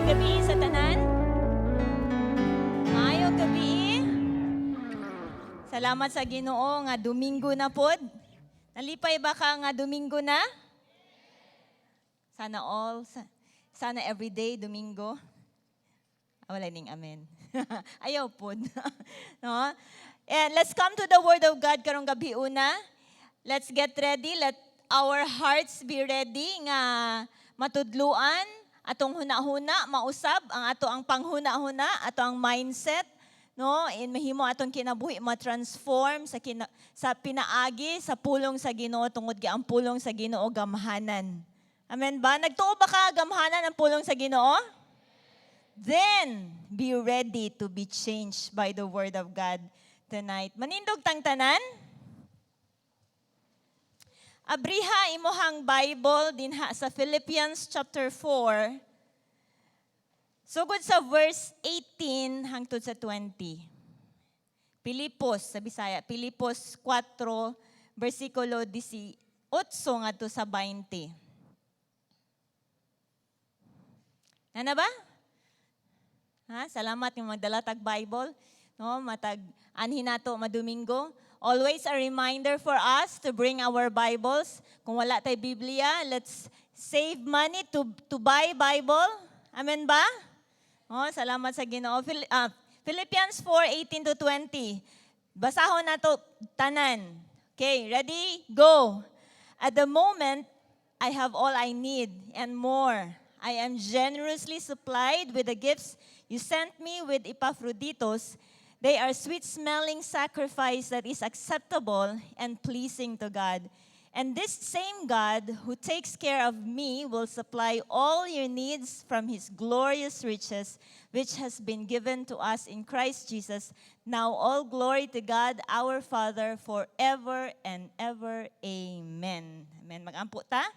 Maayong gabi sa tanan. Maayong gabi. Salamat sa Ginoo nga Domingo na pod. Nalipay ba ka nga Domingo na? Sana all. Sana everyday Domingo. Ah, wala ning amen. Ayaw pod. No? And let's come to the Word of God karong gabi una. Let's get ready. Let our hearts be ready nga matudluan atong huna-huna, mausab ang ato ang panghuna-huna, ato ang mindset, no? And mahimo atong kinabuhi ma-transform sa pinaagi sa pulong sa Ginoo tungod kay ang pulong sa Ginoo gamhanan. Amen ba? Nagtuo ba ka gamhanan ang pulong sa Ginoo? Then be ready to be changed by the Word of God tonight. Manindog tang tanan. Abriha imuhang Bible dinha sa Philippians chapter 4. Sugod sa verse 18 hangtod sa 20. Pilipos sa Bisaya, Pilipos 4 versikulo 18 ngadto sa 20. Nana ba? Ha? Salamat nga magdala tag Bible, no? Matag anhi nato madomingo. Always a reminder for us to bring our Bibles. Kung wala tay Biblia, let's save money to buy Bible. Amen ba? Oh, salamat sa Ginoo. Philippians 4:18 to 20. Basahon nato tanan. Okay, ready? Go. At the moment, I have all I need and more. I am generously supplied with the gifts you sent me with Epaphroditus. They are sweet-smelling sacrifice that is acceptable and pleasing to God. And this same God who takes care of me will supply all your needs from His glorious riches, which has been given to us in Christ Jesus. Now all glory to God, our Father, forever and ever. Amen. Amen. Mag-ampo ta.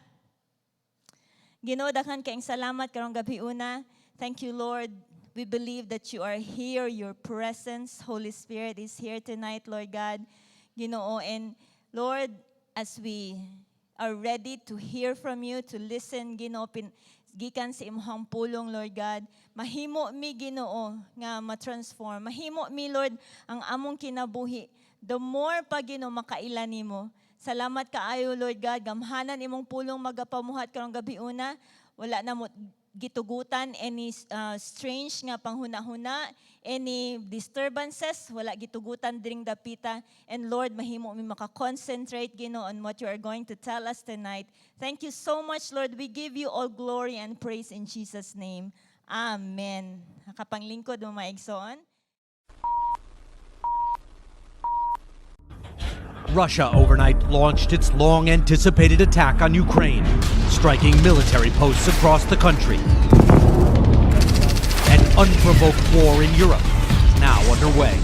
Ginoo, daghan kaayong salamat karong gabi una. Thank you, Lord. We believe that you are here. Your presence, Holy Spirit, is here tonight, Lord God. Ginoo, and Lord, as we are ready to hear from you, to listen, Ginoo, gikan sa imong pulong, Lord God, mahimo mi, Ginoo, nga ma-transform. Mahimo mi, Lord, ang among kinabuhi. The more pa, Ginoo, makaila nimo. Salamat kaayo, Lord God. Gamhanan imong pulong magapamuhat karong gabi una. Wala na mo gitugutan any strange nga panghuna-huna, any disturbances, wala gitugutan diring dapita. And Lord, mahimo mi maka-concentrate, Ginoo, on what you are going to tell us tonight. Thank you so much, Lord. We give you all glory and praise in Jesus' name. Amen. Nakapanglingkod mo maigsoon. Russia overnight launched its long-anticipated attack on Ukraine, striking military posts across the country. An unprovoked war in Europe is now underway.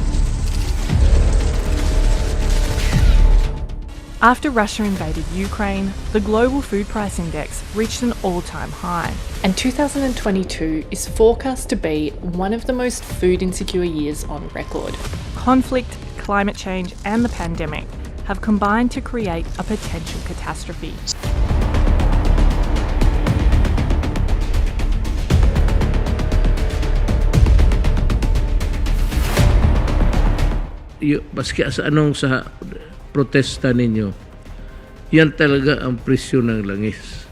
After Russia invaded Ukraine, the global food price index reached an all-time high. And 2022 is forecast to be one of the most food insecure years on record. Conflict, climate change, and the pandemic have combined to create a potential catastrophe. Maski sa anong sa protesta ninyo, yan talaga ang presyo ng langis.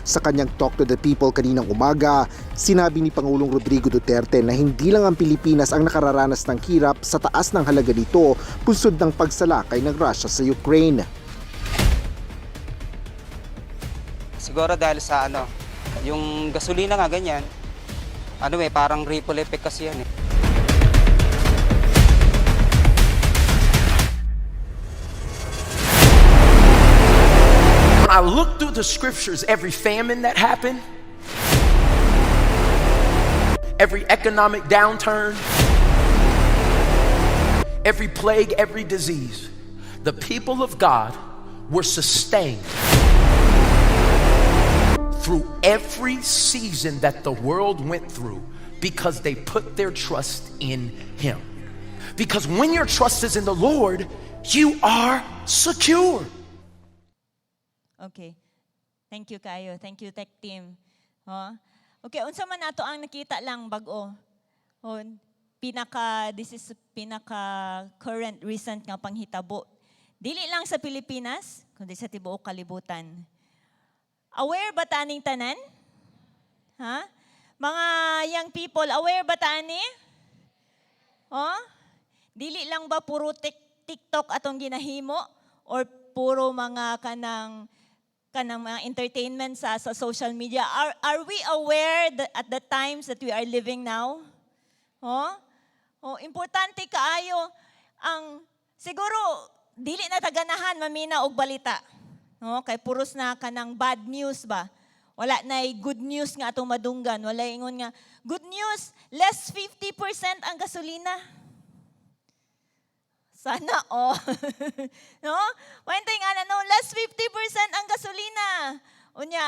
Sa kanyang Talk to the People kaninang umaga, sinabi ni Pangulong Rodrigo Duterte na hindi lang ang Pilipinas ang nakararanas ng hirap sa taas ng halaga nito bunsod ng pagsalakay ng Russia sa Ukraine. Siguro dahil sa yung gasolina nga ganyan, parang ripple effect kasi yan eh. When I look through the scriptures, every famine that happened, every economic downturn, every plague, every disease, the people of God were sustained through every season that the world went through because they put their trust in Him. Because when your trust is in the Lord, you are secure. Okay. Thank you, Kayo. Thank you, Tech Team. Huh? Okay, unsa man nato ang nakita lang bag-o? O, pinaka this is pinaka current, recent nga panghitabo. Dili lang sa Pilipinas, kundi sa tibuok kalibutan. Aware ba ta aning tanan? Ha? Mga young people, aware ba ta ani? Oh? Dili lang ba puro TikTok atong ginahimo or puro mga kanang kanang mga entertainment sa social media? Are we aware that at the times that we are living now? Oh? Oh, importante kaayo ang siguro dili na taganahan mamina og balita. No, kay puros na kanang bad news ba. Wala na good news nga atong madunggan. Wala ingon nga good news, less 50% ang gasolina. Sana oh. No? One thing ana, no, less 50% ang gasolina. Unya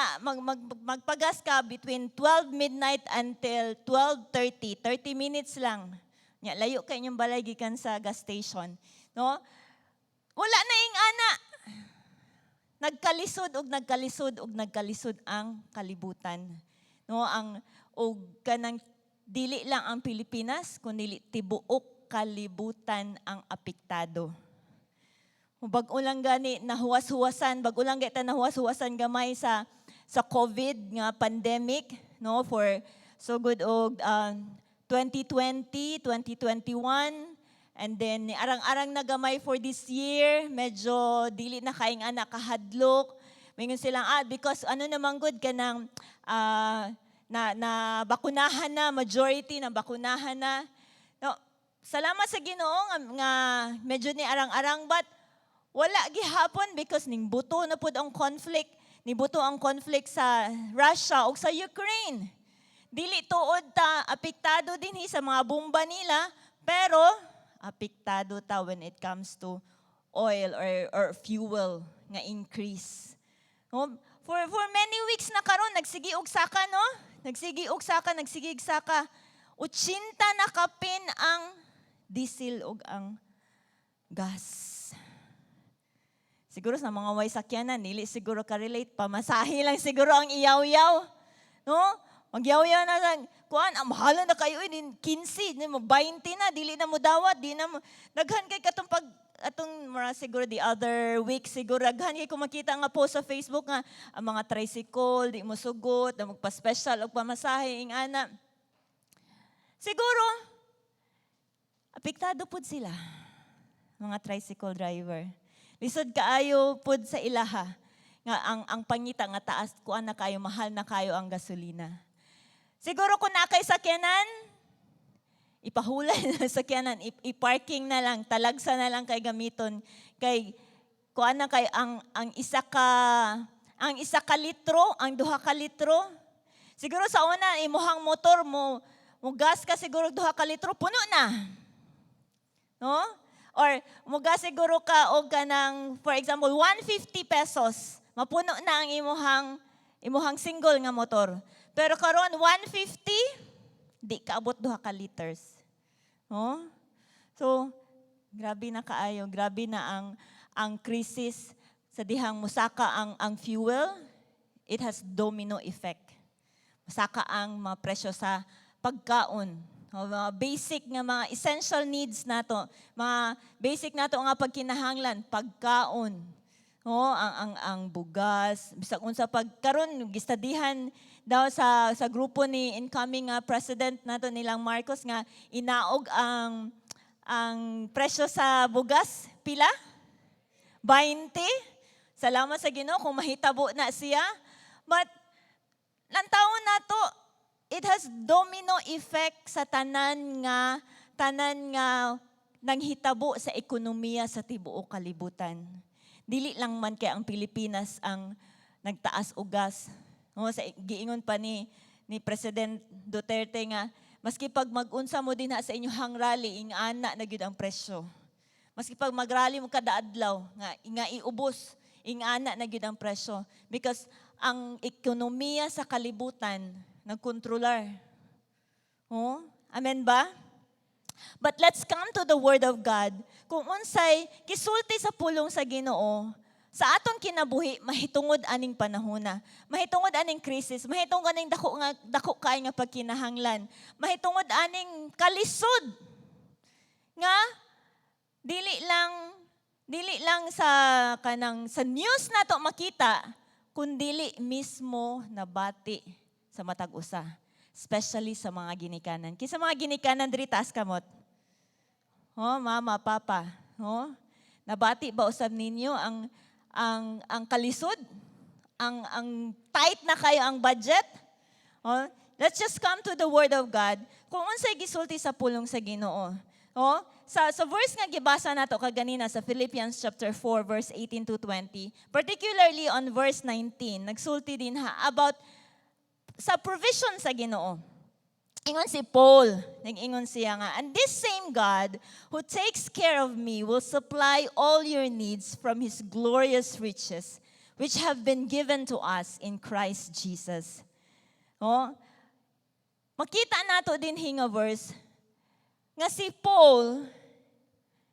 magpagas ka between 12 midnight until 12:30, 30 minutes lang. Nya layo kay inyong balay gikan sa gas station, no? Wala na ing ana. Nagkalisod og nagkalisod og nagkalisod ang kalibutan. No, ang og kanang dili lang ang Pilipinas kundi tibuok kalibutan ang apektado. Bag-o lang gani nahuwas-huwasan, bag-o lang gani ta nahuwas-huwasan gamay sa COVID nga pandemic, no, for so good og 2020, 2021, and then arang-arang na gamay for this year, medyo dili na kaing anak kahadlok. Mingon silang because ano naman good kanang na na bakunahan na, majority na bakunahan na. No, salamat sa Ginoo nga medyo ni arang-arang, but wala gihapon because ning buto na pud ang conflict, ni buto ang conflict sa Russia ug sa Ukraine. Dili tuod ta apektado dinhi sa mga bomba nila, pero apektado ta when it comes to oil or fuel nga increase. No? For many weeks na karon nagsigi og saka, no? Nagsigi og saka, nagsigi og saka. 80 na kapin ang diesel ug ang gas. Siguro sa mga way sakyanan, dili siguro ka-relate, pamasahe lang siguro ang iyaw-yaw. No? Magyaw-yaw na lang, kuan, ang mahal na kayo, eh, din 15, din mo 20 na, dili na mo dawat, di na mo, daghan kay katong pag, atong mura siguro the other week siguro daghan kay ko makita nga post sa Facebook nga ang mga tricycle di mo sugot na magpa-special og pamasahe ing ana. Siguro apektado pud sila, mga tricycle driver. Lisod kaayo pud sa ilaha nga ang pangita nga taas kuan na kayo, mahal na kayo ang gasolina. Siguro kung naa kay sakyanan, ipahulay na sakyanan, i-parking na lang, talagsa na lang kay gamiton kay kuan na kay ang 1 ka litro, ang 2 ka litro. Siguro sa una imuhang motor mo mo gas ka siguro 2 ka litro, puno na. No? Or mugas siguro ka og kanang, for example, 150 pesos, mapuno na ang imuhang single nga motor. Pero karon 150, di kaabot 2 ka liters. No? So, grabe na kaayo, grabe na ang crisis sa dihang musaka ang fuel, it has domino effect. Masaka ang mga presyo sa pagkaon. O, mga basic nga mga essential needs nato, mga basic nato nga pagkinahanglan, pagkaon. O, ang bugas, bisag unsa pag karon gistadihan daw sa grupo ni incoming nga president nato nilang Marcos nga inaog ang presyo sa bugas pila? 20. Salamat sa Ginoo kung mahitabo na siya. But lantawon nato, it has domino effect sa tanan nga nanghitabo sa ekonomiya sa tibuok kalibutan. Dili lang man kay ang Pilipinas ang nagtaas og gas. No, sa giingon pa ni President Duterte nga maski pag mag-unsa mo dinha sa inyong rally, ing-ana na gyud ang presyo. Maski pag mag-rally mo kada adlaw nga iubos, ing-ana na gyud ang presyo because ang ekonomiya sa kalibutan nagkontrolar. Oh? Amen ba? But let's come to the Word of God. Kung unsay gisulti sa pulong sa Ginoo. Sa atong kinabuhi mahitungod aning panahona, mahitungod aning krisis, mahitungod aning dako nga dako kay nga pagkinahanglan, mahitungod aning kalisod nga dili lang sa kanang sa news nato makita, kundili mismo nabati sa matag usa, especially sa mga ginikanan. Kinsa mga ginikanan diri, taas kamot? Oh, mama, papa, oh, nabati ba usab ninyo ang kalisod, ang tight na kayo ang budget? Oh, let's just come to the Word of God kung unsay gisulti sa pulong sa Ginoo. Oh, sa verse nga gibasa nato kaganina sa Philippians chapter 4 verse 18 to 20, particularly on verse 19, nagsulti dinha about sa provision sa Ginoo. Ingon si Paul, nag-ingon siya nga, "And this same God who takes care of me will supply all your needs from His glorious riches, which have been given to us in Christ Jesus." Oh, makita nato dinhi nga verse, nga si Paul,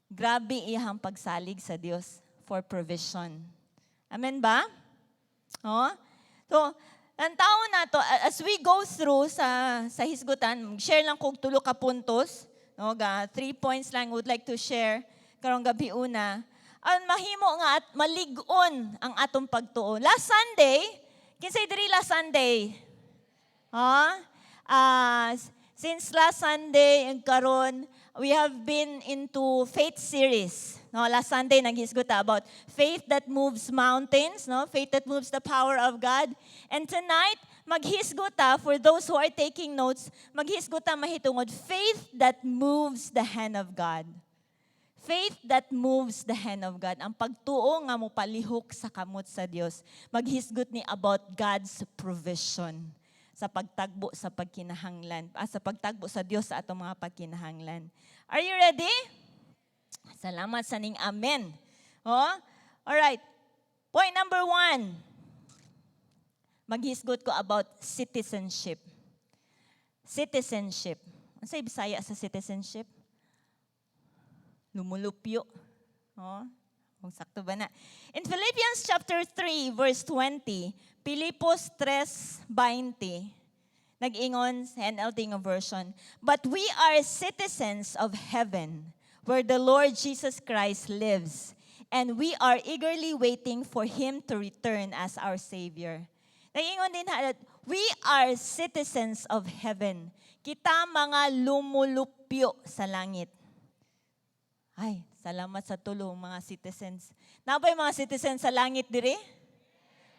grabe iyang pagsalig sa Dios for provision. Amen ba? Oh? So, ang tao nato, as we go through sa hisgutan, share lang kog tulo ka puntos, no, ga 3 points lang would like to share karong gabi una. Ang mahimo nga at malig-on ang atong pagtuo. Last Sunday, kinsay diri last Sunday? Ha? Since last Sunday and karon, we have been into faith series. No, last Sunday naghisgot ta about faith that moves mountains, no? Faith that moves the power of God. And tonight, maghisgot ta, for those who are taking notes, maghisgot ta mahitungod faith that moves the hand of God. Faith that moves the hand of God. Ang pagtuo nga mo palihok sa kamot sa Dios. Maghisgot ni about God's provision sa pagtagbo sa pagkinahanglan, sa pagtagbo sa Dios sa atong mga pagkinahanglan. Are you ready? Salamat sa ning amen. Oh? All right. Point number 1. Maghisgot ko about citizenship. Citizenship. Ano Bisaya sa citizenship? Lumulupyo. Oh? Kung sakto ba na? In Philippians chapter 3, verse 20, Pilipos 3:20, nag-ingon sa NLT nga version, "But we are citizens of heaven, where the Lord Jesus Christ lives, and we are eagerly waiting for Him to return as our Savior." Nag-ingon dinha that we are citizens of heaven. Kita mga lumulupyo sa langit. Ay, salamat sa tulong, mga citizens. Naa bay mga citizens sa langit diri?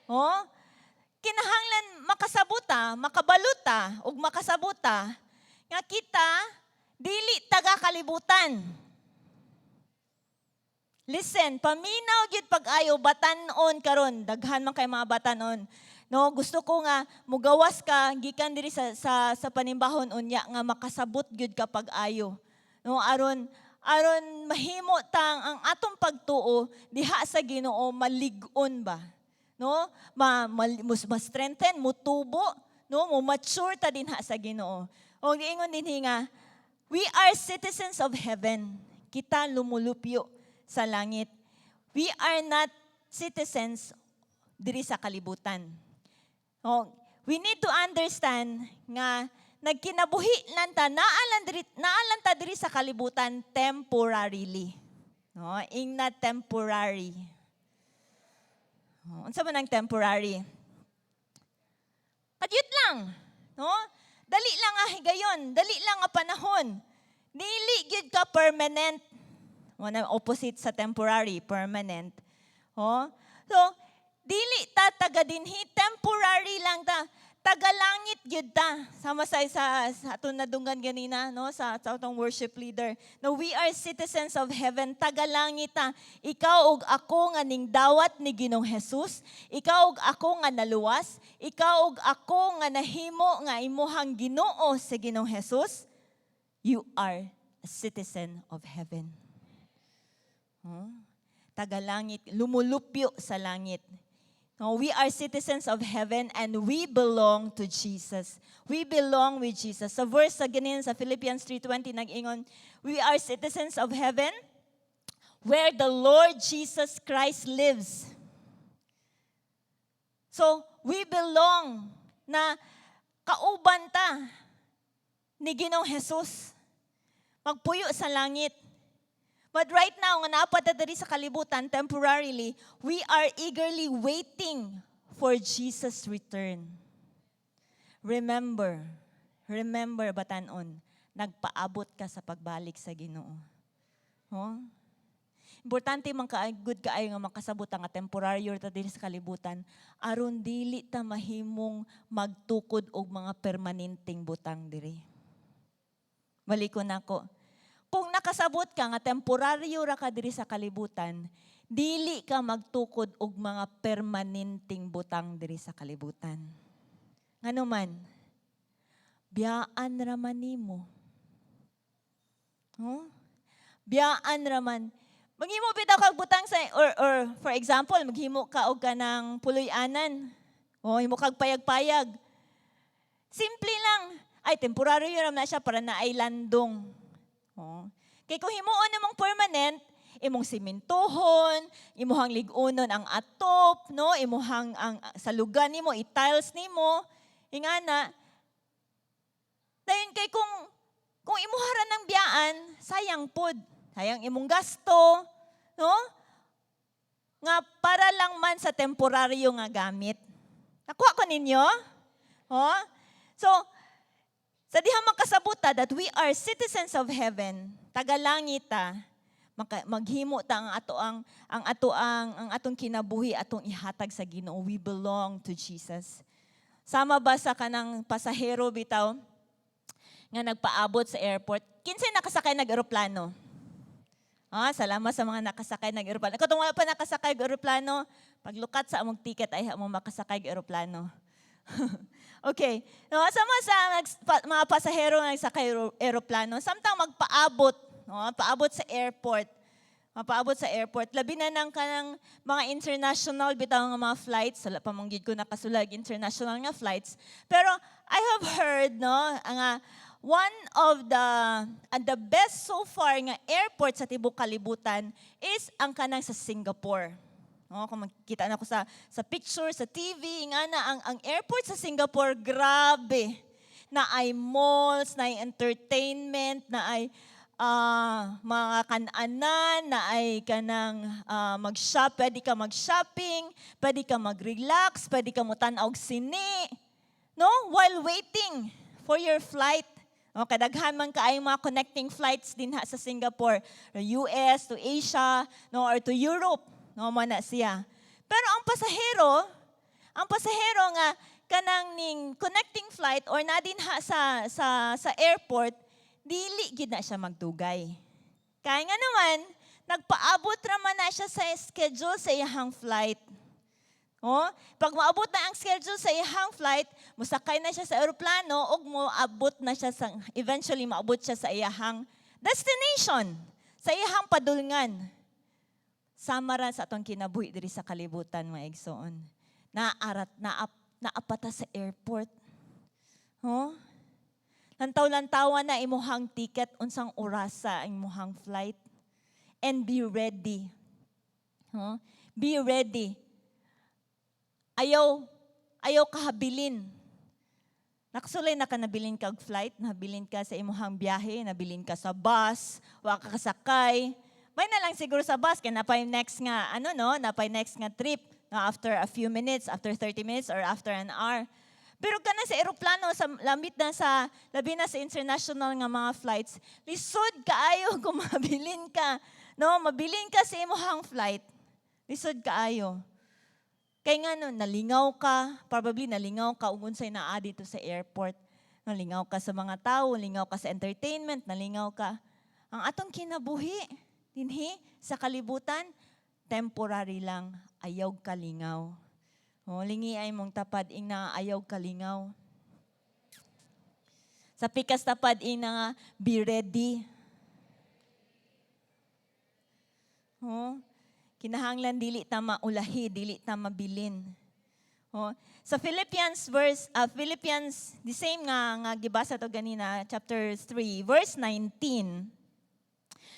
Oh? Kinahanglan makasabuta, makabaluta, ug makasabuta nga kita dili taga kalibutan. Listen, paminaw gyud pag-ayo batan-on karon, daghan man kay mga batan-on. No, gusto ko nga mugawas ka gikan diri sa panimbahon unya nga makasabot gyud ka pag-ayo. No, aron mahimo tang ang atong pagtuo diha sa Ginoo malig-on ba. No? Ma strengthen, mutubo, no, mo mature ta dinha sa Ginoo. O giingon dinhi nga we are citizens of heaven. Kita lumulupyo sa langit. We are not citizens diri sa kalibutan. Oh, we need to understand nga nagkinabuhi lang ta, naa lang ta diri sa kalibutan temporarily. No, ingna temporary. Oh, unsa man ang temporary? Kadyot lang, no? Dali lang nga higayon, dali lang nga panahon. Dili gyud ka permanent. Wala, opposite sa temporary, permanent. Oh? So, dili ta taga dinhi, temporary lang ta. Tagalangit gyud ta. Sama sa atong nadunggan ganina, no, sa atong worship leader. No, we are citizens of heaven, tagalangit ta. Ikaw ug ako nga ning dawat ni Ginoong Jesus, ikaw ug ako nga naluwas, ikaw ug ako nga nahimo nga imuhang Ginoo sa Ginoong Jesus, you are a citizen of heaven. Huh? Tagalangit, lumulupyo sa langit. No, we are citizens of heaven and we belong to Jesus. We belong with Jesus. Sa verse sa ganin sa Philippians 3:20, nag-ingon, we are citizens of heaven where the Lord Jesus Christ lives. So, we belong na kauban ta ni Ginoong Jesus. Magpuyo sa langit. But right now, nga naa pa ta diri sa kalibutan, temporarily, we are eagerly waiting for Jesus' return. Remember, remember, batanon, nagpaabot ka sa pagbalik sa Ginoo. Huh? Importante man ka good kaayo nga makasabot nga temporaryo ta diri sa kalibutan aron dili ta mahimong magtukod og mga permanenteng butang diri. Balikon nako. Kung nakasabot ka nga temporaryo ra ka diri sa kalibutan, dili ka magtukod og mga permanenteng butang diri sa kalibutan. Ngano man, biyaan ra man nimo. Huh? Biyaan ra man. Maghimo bitaw kag butang sa or for example, maghimo ka og kanang puloy-anan. O himo kag payag-payag. Simple lang. Ay, temporary yun na siya para na ay landong. Oh. Kay kung himuon namang permanent, imong simintuhon, imuhang lig-unon ang atop, no? Imuhang ang salugan nimo, i-tiles nimo, ingana. Dayon kay kung imuha ra ng biyaan, sayang pod. Sayang imong gasto, no? Nga para lang man sa temporaryo nga gamit. Nakuha ko ninyo? Oh? So, sa diha makasabuta that we are citizens of heaven, tagalangit ta, maghimo ta ang atong kinabuhi atong ihatag sa Ginoo. We belong to Jesus. Sama ba sa kanang pasahero bitaw nga nagpaabot sa airport? Kinsay nakasakay nag eroplano? Ah, salamat sa mga nakasakay ng eroplano. Kung wala pa nakasakay og eroplano, paglukat sa among ticket ay mo makasakay og eroplano. Okay. No, sama sa mga pasahero nga nagsakay eroplano, samtang magpaabot, no, paabot sa airport. Mapaabot sa airport. Labi na ng kanang mga international bitaw nga mga flights, wala pa man gid ko nakasulay international nga flights. Pero I have heard, no, ang one of the best so far nga airport sa tibok kalibutan is ang kanang sa Singapore. No, kung makita na ko sa picture sa TV nga na ang airport sa Singapore, grabe. Naay malls, naay entertainment, naay mga kananan, naay kanang mag-shop, pwede ka mag-shopping, pwede ka mag-relax, pwede ka mutan-aw og sine, no? While waiting for your flight. No, kadaghan man kaayo mga connecting flights dinha sa Singapore, or US to Asia, no, or to Europe, no, mo na siya. Pero ang pasahero nga kanang ning connecting flight or na dinha sa airport, dili gid na siya magdugay. Kaya nga naman, nagpaabot ra man na siya sa schedule sa iyahang flight. Oh, pag maabot na ang schedule sa iyahang flight, musakay na siya sa eroplano ug moabot na siya sa eventually maabot siya sa iyahang destination, sa iyahang padulngan. Sama ra sa atong kinabuhi diri sa kalibutan, mga igsoon. Naarat naa pa ta sa airport. Oh? Lantaw-lantawa na imuhang ticket unsang orasa ang imuhang flight and be ready. Huh? Be ready. Ayaw ayaw kahabilin. Nakasulay na ka nabilin kag flight, nabilin ka sa imuhang biyahe, nabilin ka sa bus, wa ka kasakay. May na lang siguro sa bus kay napay next nga ano, no, napay next nga trip, no, after a few minutes, after 30 minutes or after an hour. Pero kana sa eroplano sa lamit na sa labi na sa international nga mga flights, lisod kaayo kung mabilin ka. No, mabilin ka sa imuhang flight. Lisod kaayo. Kay nga no, nalingaw ka, probably nalingaw ka ug unsay naa dito sa airport. Nalingaw ka sa mga tao, nalingaw ka sa entertainment, nalingaw ka. Ang atong kinabuhi dinhi sa kalibutan, temporary lang, ayaw kalingaw. O, lingi ay mong tapad ing na ayaw kalingaw. Sa pikas tapad ing na nga, be ready. Oh, kinahanglan dili ta maulahi, dili ta mabilin. Oh, sa Philippians the same nga gibasa to ganina, chapter 3 verse 19.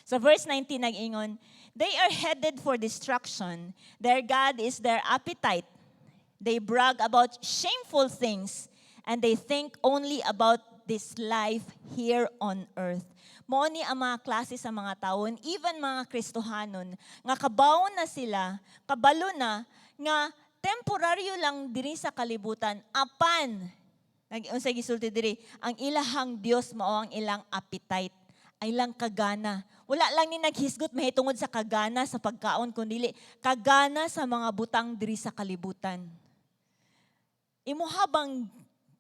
Sa verse 19 nag-ingon, "They are headed for destruction. Their God is their appetite. They brag about shameful things and they think only about this life here on earth. Mao ni ang mga klase sa mga tawon, even mga Kristohanon, nga kabaw na sila, kabalo na, nga temporaryo lang diri sa kalibutan, apan, nag unsa gisulti diri, ang ilahang Dios mao ang ilang appetite, ang ilang kagana. Wala lang ni naghisgot mahitungod sa kagana sa pagkaon, kundi kagana sa mga butang diri sa kalibutan. Imuha bang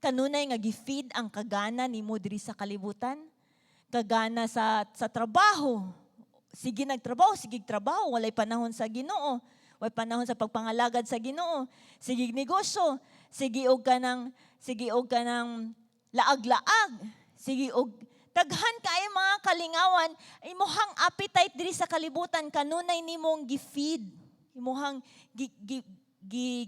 kanunay nga gi-feed ang kagana nimo diri sa kalibutan? Kagana sa trabaho. Sige nagtrabaho, sige trabaho, walay panahon sa Ginoo. Walay panahon sa pagpangalagad sa Ginoo. Sige negosyo, sige og kanang laag-laag. Sige og daghan kay mga kalingawan, imuhang appetite diri sa kalibutan kanunay nimong gi-feed. Imuhang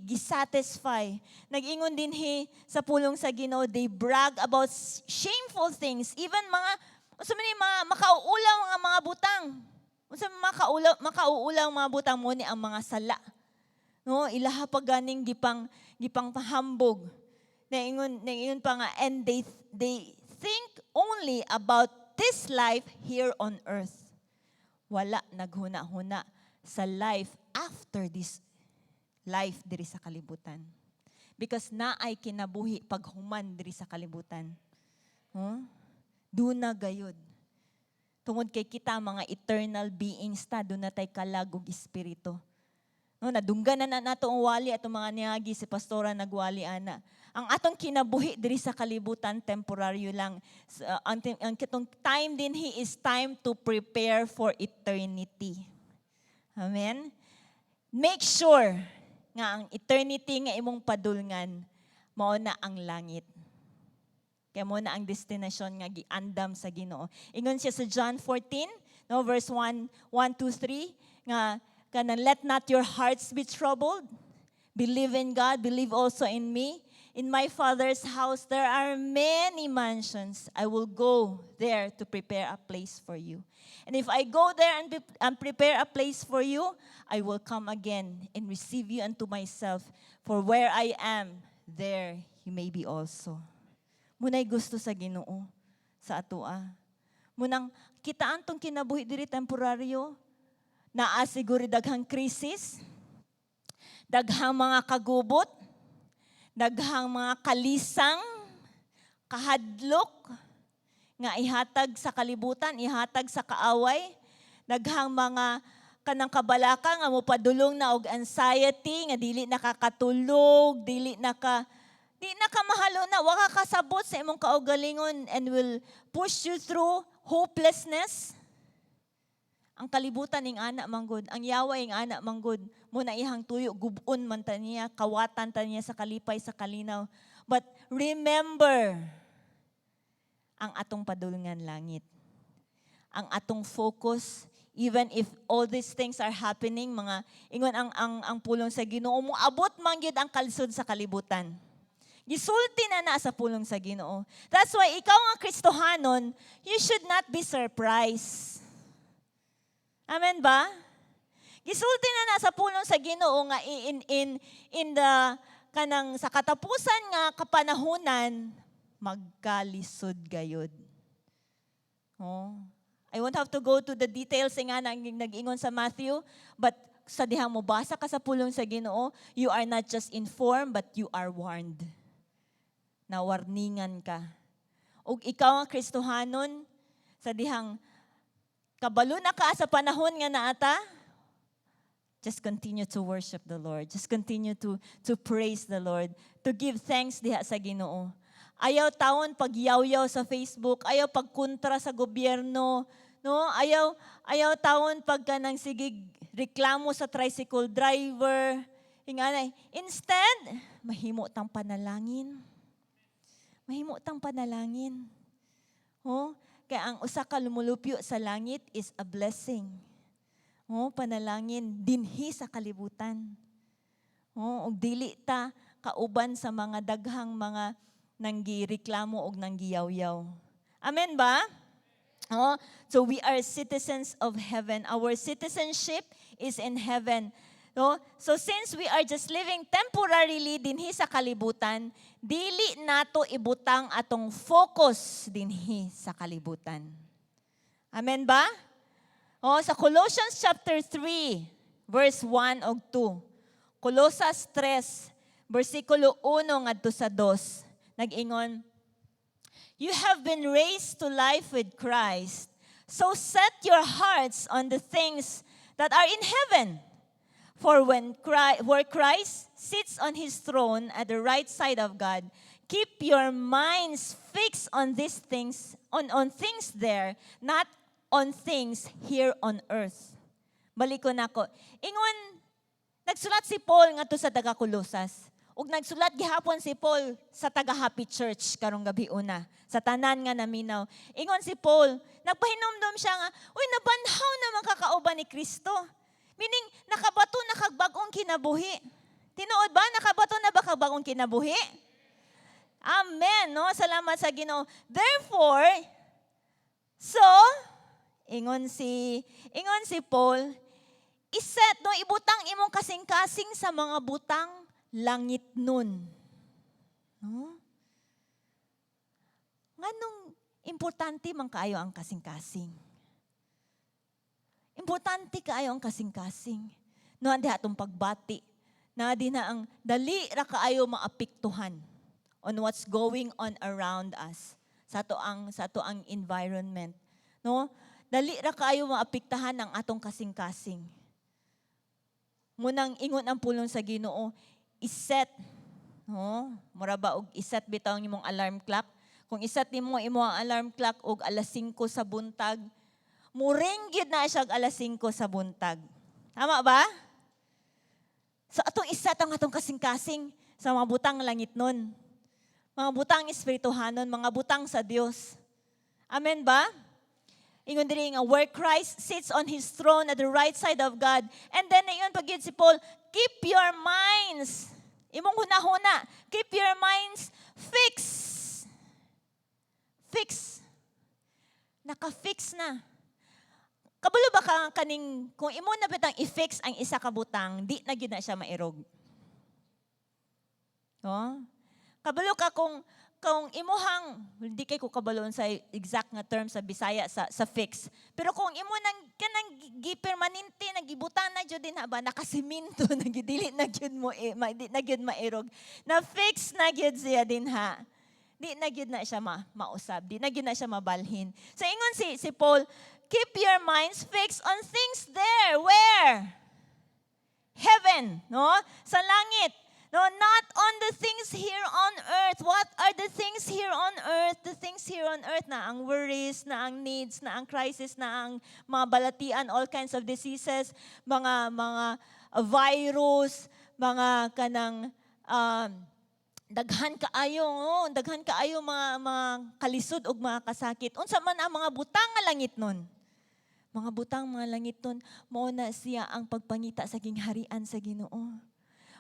gi-satisfy. Nag-ingon dinhi sa pulong sa Ginoo, they brag about shameful things, even mga unsa man ni mga makauulaw nga mga butang. Unsa man makauulaw mga butang? Mao ni ang mga sala. No, ilaha pa ganing gipang pahambog. Naingon pa nga, and they think only about this life here on earth. Wala naghuna-huna sa life after this life diri sa kalibutan. Because naay kinabuhi paghuman diri sa kalibutan. Huh? Duna gayud. Tungod kay kita mga eternal beings ta, duna tay kalag ug espiritu. No, nadunggan na nato ang wali atong mga niagi si pastora nagwali ana. Ang atong kinabuhi diri sa kalibutan, temporaryo lang. Ang kitong time dinhi is time to prepare for eternity. Amen. Make sure nga ang eternity nga imong padulngan mao na ang langit. Kaya mao na ang destinasyon nga giandam sa Ginoo. Ingon siya sa John 14, no, verse 1, 1 to 3, nga kanang "Let not your hearts be troubled. Believe in God, believe also in me. In my Father's house there are many mansions. I will go there to prepare a place for you. And if I go there and prepare a place for you, I will come again and receive you unto myself. For where I am, there you may be also." Mao nay gusto sa Ginoo sa atoa. Mao nang kita antong kinabuhi diri temporaryo, naa siguro daghang krisis, daghang mga kagubot, daghang mga kalisang, kahadlok, nga ihatag sa kalibutan, ihatag sa kaaway, daghang mga kanang kabalaka nga mopadulong na og anxiety, nga dili nakakatulog, dili na ka mahalo na, wa ka kasabot sa imong kaugalingon and will push you through hopelessness. Ang kalibutan ing ana manggod, ang yawa ing ana manggod, mao na iyang tuyo, gub-on man ta niya, kawatan ta niya sa kalipay, sa kalinaw. But remember, ang atong padulngan langit. Ang atong focus, even if all these things are happening, mga ingon ang pulong sa Ginoo, moabot man gyud ang kalisod sa kalibutan. Gisulti na na sa pulong sa Ginoo. That's why ikaw nga Kristohanon, you should not be surprised. Amen ba? Gisulti na na sa pulong sa Ginoo nga in the kanang sa katapusan nga kapanahunan magkalisod gayud. Oh. I won't have to go to the details nga na nag-ingon sa Matthew, but sa dihang mobasa ka sa pulong sa Ginoo, you are not just informed but you are warned. Nawarningan ka. Ug ikaw ang Kristohanon, sa dihang kabalo na ka sa panahon nga naata, just continue to worship the Lord. Just continue to praise the Lord, to give thanks diha sa Ginoo. Ayaw tawon pagyawyaw sa Facebook, ayaw pagkontra sa gobyerno, no? Ayaw tawon pagka nang sigig reklamo sa tricycle driver. Ingana, instead, mahimo tang panalangin. Mahimo tang panalangin. Oh, kaya ang usa ka lumulupyo sa langit is a blessing. Oh, panalangin dinhi sa kalibutan. Oh, ug dili ta kauban sa mga daghang mga nanggireklamo og nanggiyawyaw. Amen ba? Oh, so we are citizens of heaven. Our citizenship is in heaven. No? So since we are just living temporarily dinhi sa kalibutan, dili nato ibutang atong focus dinhi sa kalibutan. Amen ba? Oh, sa Colossians chapter 3, verse 1 ug 2. Colosas 3, versikulo 1 ngadto sa 2. Nag-ingon, "You have been raised to life with Christ. So set your hearts on the things that are in heaven. For when Christ, where Christ sits on his throne at the right side of God, keep your minds fixed on these things, on things there, not on things here on earth." Balikon nako. Ingon, nagsulat si Paul ngadto sa taga Colosas. Ug nagsulat gihapon si Paul sa taga Happy Church karong gabi una, sa tanan nga naminaw. Ingon si Paul, nagpahinumdom siya nga, "Uy, nabanhaw na man ka kauban ni Kristo." Meaning, nakabato na kag bag-ong kinabuhi. Tinuod ba? Nakabato na ba kag bag-ong kinabuhi? Amen, no? Salamat sa Ginoo. Therefore, so, ingon si Paul, iset, no, ibutang imong kasing-kasing sa mga butang langit nun. No? Nganong importante man kaayo ang kasing-kasing? Importante kaayo ang kasing-kasing. No, andi atong pagbati. Na di na ang dali ra kaayo maapektuhan on what's going on around us sa ato ang environment. No? Dali ra kaayo maapektahan ang atong kasing-kasing. Munang ingon ang pulong sa Ginoo, iset, no? Mura ba og iset bitaw ang imong alarm clock? Kung iset nimo imo ang alarm clock og alas 5 sa buntag, muring gyud na siya og alas 5 sa buntag. Tama ba? So atong iset ang atong kasing-kasing sa mga butang langit nun. Mga butang espirituhanon, mga butang sa Dios. Amen ba? Ingon diri nga where Christ sits on his throne at the right side of God. And then ingon pa gyud si Paul, keep your minds. Imong hunahuna, keep your minds fixed. Fix. Naka-fix na. Kabalo ba ka kaning kung imo na bitang i-fix ang isa ka butang, di na gyud na siya mairog? No? Kabalo ka kung imuhang, hindi kay ko kabalo sa exact nga term sa Bisaya sa fix. Pero kung imo nang kanang gipermanente nagibutang na jud din ba, nakasiminto na gyud, dili na gyud mo eh, di na gyud mairog. Na fix na gyud siya din ha. Di na gyud na siya mausab, di na gyud na siya mabalhin. So ingon si Paul, keep your minds fixed on things there. Where? Heaven, no? Sa langit. No, not on the things here on earth. What are the things here on earth? The things here on earth na ang worries, na ang needs, na ang crisis, na ang mga balatian, all kinds of diseases, mga virus, mga kanang daghan kaayo, oh, daghan kaayo mga kalisod ug mga kasakit. Unsa man ang mga butang nga langit nun? Mga butang mga langit nun, mao na siya ang pagpangita sa gingharian sa Ginoo.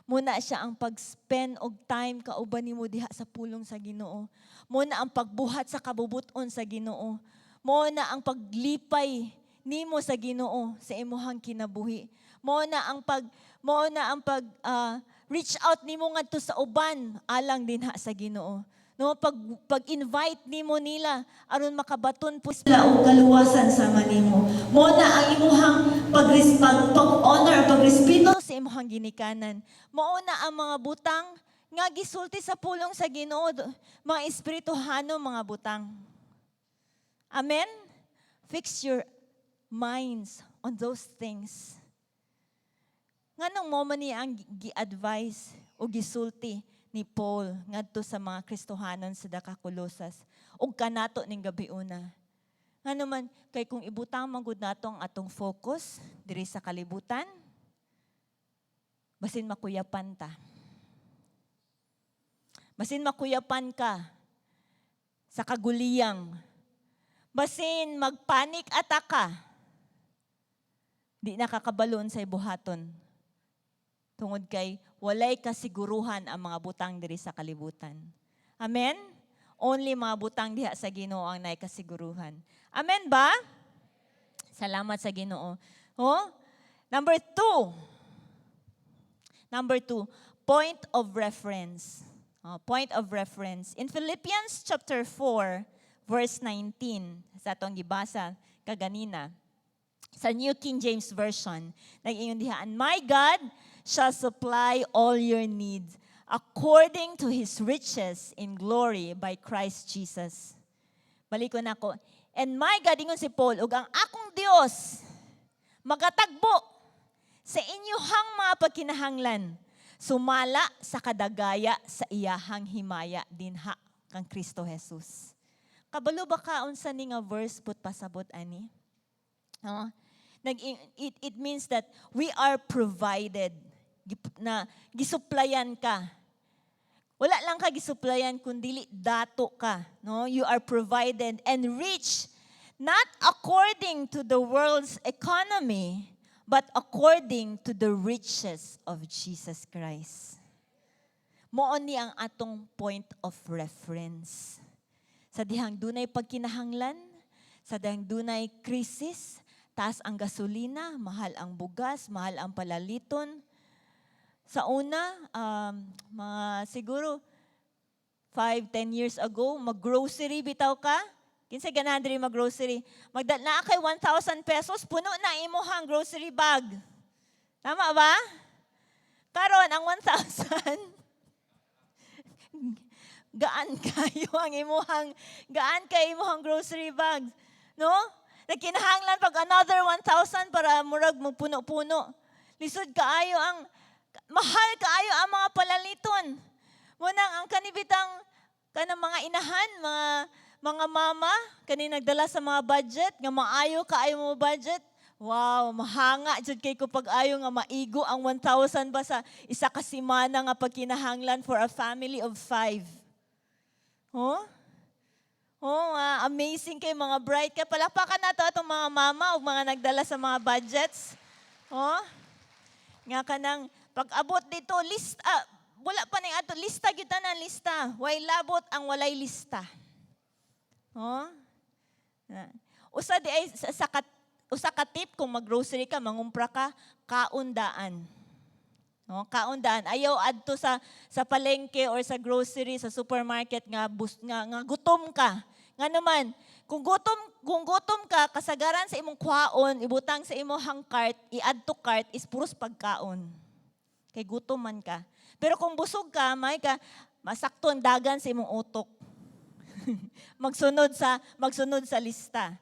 Mao na siya ang pag-spend og time kauban nimo diha sa pulong sa Ginoo. Mao na ang pagbuhat sa kabubuton sa Ginoo. Mao na ang paglipay nimo sa Ginoo sa imuhang kinabuhi. Mao na ang pag reach out nimo ngadto sa uban alang dinha sa Ginoo. No, pag-invite nimo nila aron makabaton po sila og kaluwasan sama nimo. Mao na ang imuhang pag-honor, pagrespeto sa imuhang ginikanan. Mao na ang mga butang nga gisulti sa pulong sa Ginoo, mga espirituhano mga butang. Amen? Fix your minds on those things. Nganong mao man niya ang gi-advise o gisulti ni Paul ngadto sa mga Kristohanon sa Dakakulosas ug kanato ning gabi una? Ngano man kay kung ibutang man gud nato ang atong focus diri sa kalibutan, basin makuyapan ta. Basin makuyapan ka sa kaguliyang. Basin magpanic attack ka. Di nakakabalon sa buhaton. Tungod kay walay kasiguruhan ang mga butang diri sa kalibutan. Amen? Only mga butang diha sa Ginoo ang naay kasiguruhan. Amen ba? Salamat sa Ginoo. Oh? Number 2. Number two, point of reference. Oh, point of reference. In Philippians chapter 4, verse 19, sa atong gibasa kaganina, sa New King James Version, nag-ingon diha, "And my God shall supply all your needs according to His riches in glory by Christ Jesus." Balikon nako. "And my God," ingon si Paul, "ug ang akong Dios magatagbo sa inyuhang mga pagkinahanglan, sumala sa kadagaya sa iyahang himaya dinha kang Kristo Jesus." Kabalo ba ka unsa ni nga verse put pasabot ani? No? It means that we are provided na gisuplayan ka. Wala lang ka gisuplayan kundi dato ka, no? You are provided and rich not according to the world's economy, but according to the riches of Jesus Christ. Mao ni ang atong point of reference. Sa dihang dunay pagkinahanglan, sa dihang dunay krisis, taas ang gasolina, mahal ang bugas, mahal ang palaliton. Sa una, mga siguro 5, 10 years ago, mag-grocery bitaw ka. Kinsa ganahan diri mag-grocery? Magdala na kay 1,000 pesos, puno na imuhang grocery bag. Tama ba? Karon ang 1,000, gaan kayo ang imuhang gaan kay imuhang grocery bag. No? Nagkinahanglan pag another 1,000 para murag magpuno-puno. Lisod kaayo ang mahal kaayo ang mga palaliton. Munang ang kanibitang kanang mga inahan, mga mama, kani nagdala sa mga budget, nga maayo kaayo mo budget. Wow, mahanga jud kay ko pag ayo nga maigo ang 1,000 ba sa isa ka semana nga pagkinahanglan for a family of five. Huh? Oh, amazing kay mga bright ka. Palakpakan nato atong mga mama o mga nagdala sa mga budgets. Oh? Nga kanang pag-abot dito, list, wala pa ning ato, lista gyud na lista. Way labot ang walay lista. Oh? Na. Usa di ay usa ka tip kung mag-grocery ka, mangumpra ka, kaundaan. No, kaundaan. Ayaw adto sa palengke or sa grocery, sa supermarket nga bus, nga gutom ka. Nga naman, kung gutom ka, kasagaran sa imong kwaon, ibutang sa imong cart, i-add to cart is puros pagkaon. Kay gutom man ka. Pero kung busog ka, may ka masakto ang dagan sa imong utok. Magsunod sa lista.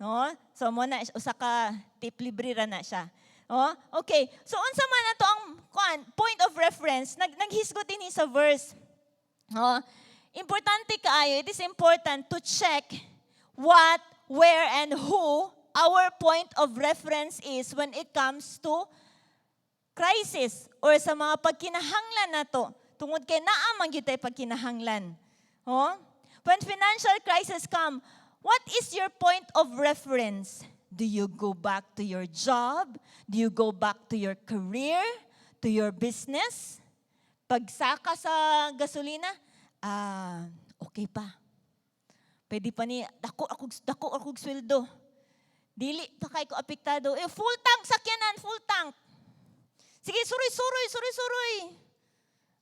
No? So mo na usa ka tip, libre ra na siya. Oh, okay. So unsa man ato ang kuan, point of reference? Naghisgot dinhi sa verse. No? Importante kaayo, it is important to check what, where, and who our point of reference is when it comes to crisis or sa mga pagkinahanglan nato. Tungod kay naa man gyud tay pagkinahanglan. Oh? When financial crisis come, what is your point of reference? Do you go back to your job? Do you go back to your career? To your business? Pagsaka sa gasolina, okay pa. Pwede pa ni, dako akong sweldo. Dili pa kay ko apektado. Eh, full tank sakyanan, full tank. Sige, suroy, suroy, suroy, suroy.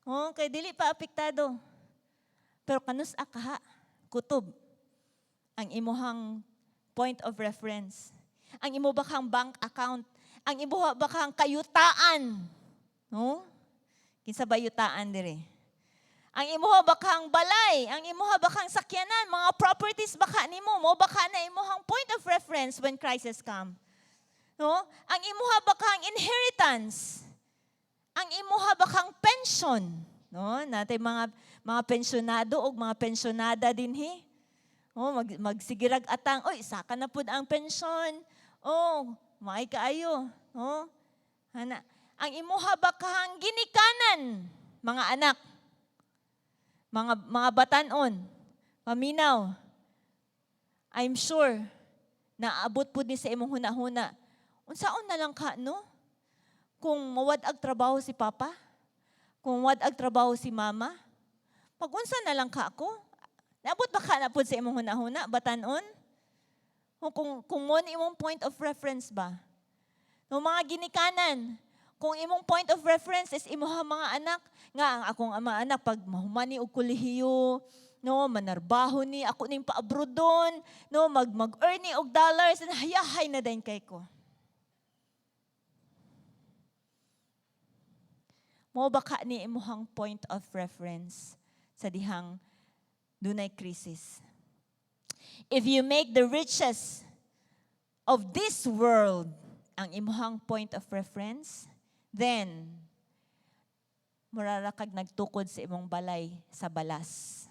Oh, kay dili pa apektado. Pero kanus kaha, kutob ang imuhang point of reference. Ang imo ba kang bank account? Ang imo ba kang kayutaan? No? Kinsa ba yutaan dire? Ang imuha ba kang balay? Ang imuha ba kang sakyanan? Mga properties ba ka nimo? Mo ba ka na imuhang point of reference when crisis come? No? Ang imuha ba kang inheritance? Ang imuha ba kang pension? No? Natay mga pensionado o mga pensionada dinhi. Oh, magsigirag atang, oy, saka na pud ang pensyon. Oh, maay kaayo. Oh. Hana. Ang imuha ba kang ginikanan, mga anak? Mga batanon, paminaw. I'm sure na abot pud ni sa imong hunahuna. Unsaon na lang ka, no? Kung mawad-ag trabaho si papa? Kung mawad-ag trabaho si mama? Pag-unsa na lang ka ako? Naabot ba ka na pud sa imong hunahuna, batanon? O kung mo ni imong point of reference ba? No, mga ginikanan, Kung imong point of reference is imuha mga anak, nga ang akong mga anak pag mahuman ni og kolehiyo, no, manarbaho ni, ako ning paabrodon, no, mag-earn ni og dollars, and hayahay na din kay ko. Mo baka ni imuhang point of reference sa dihang dunay crisis? If you make the riches of this world ang imuhang point of reference, then murara kag nagtukod sa imong balay sa balas,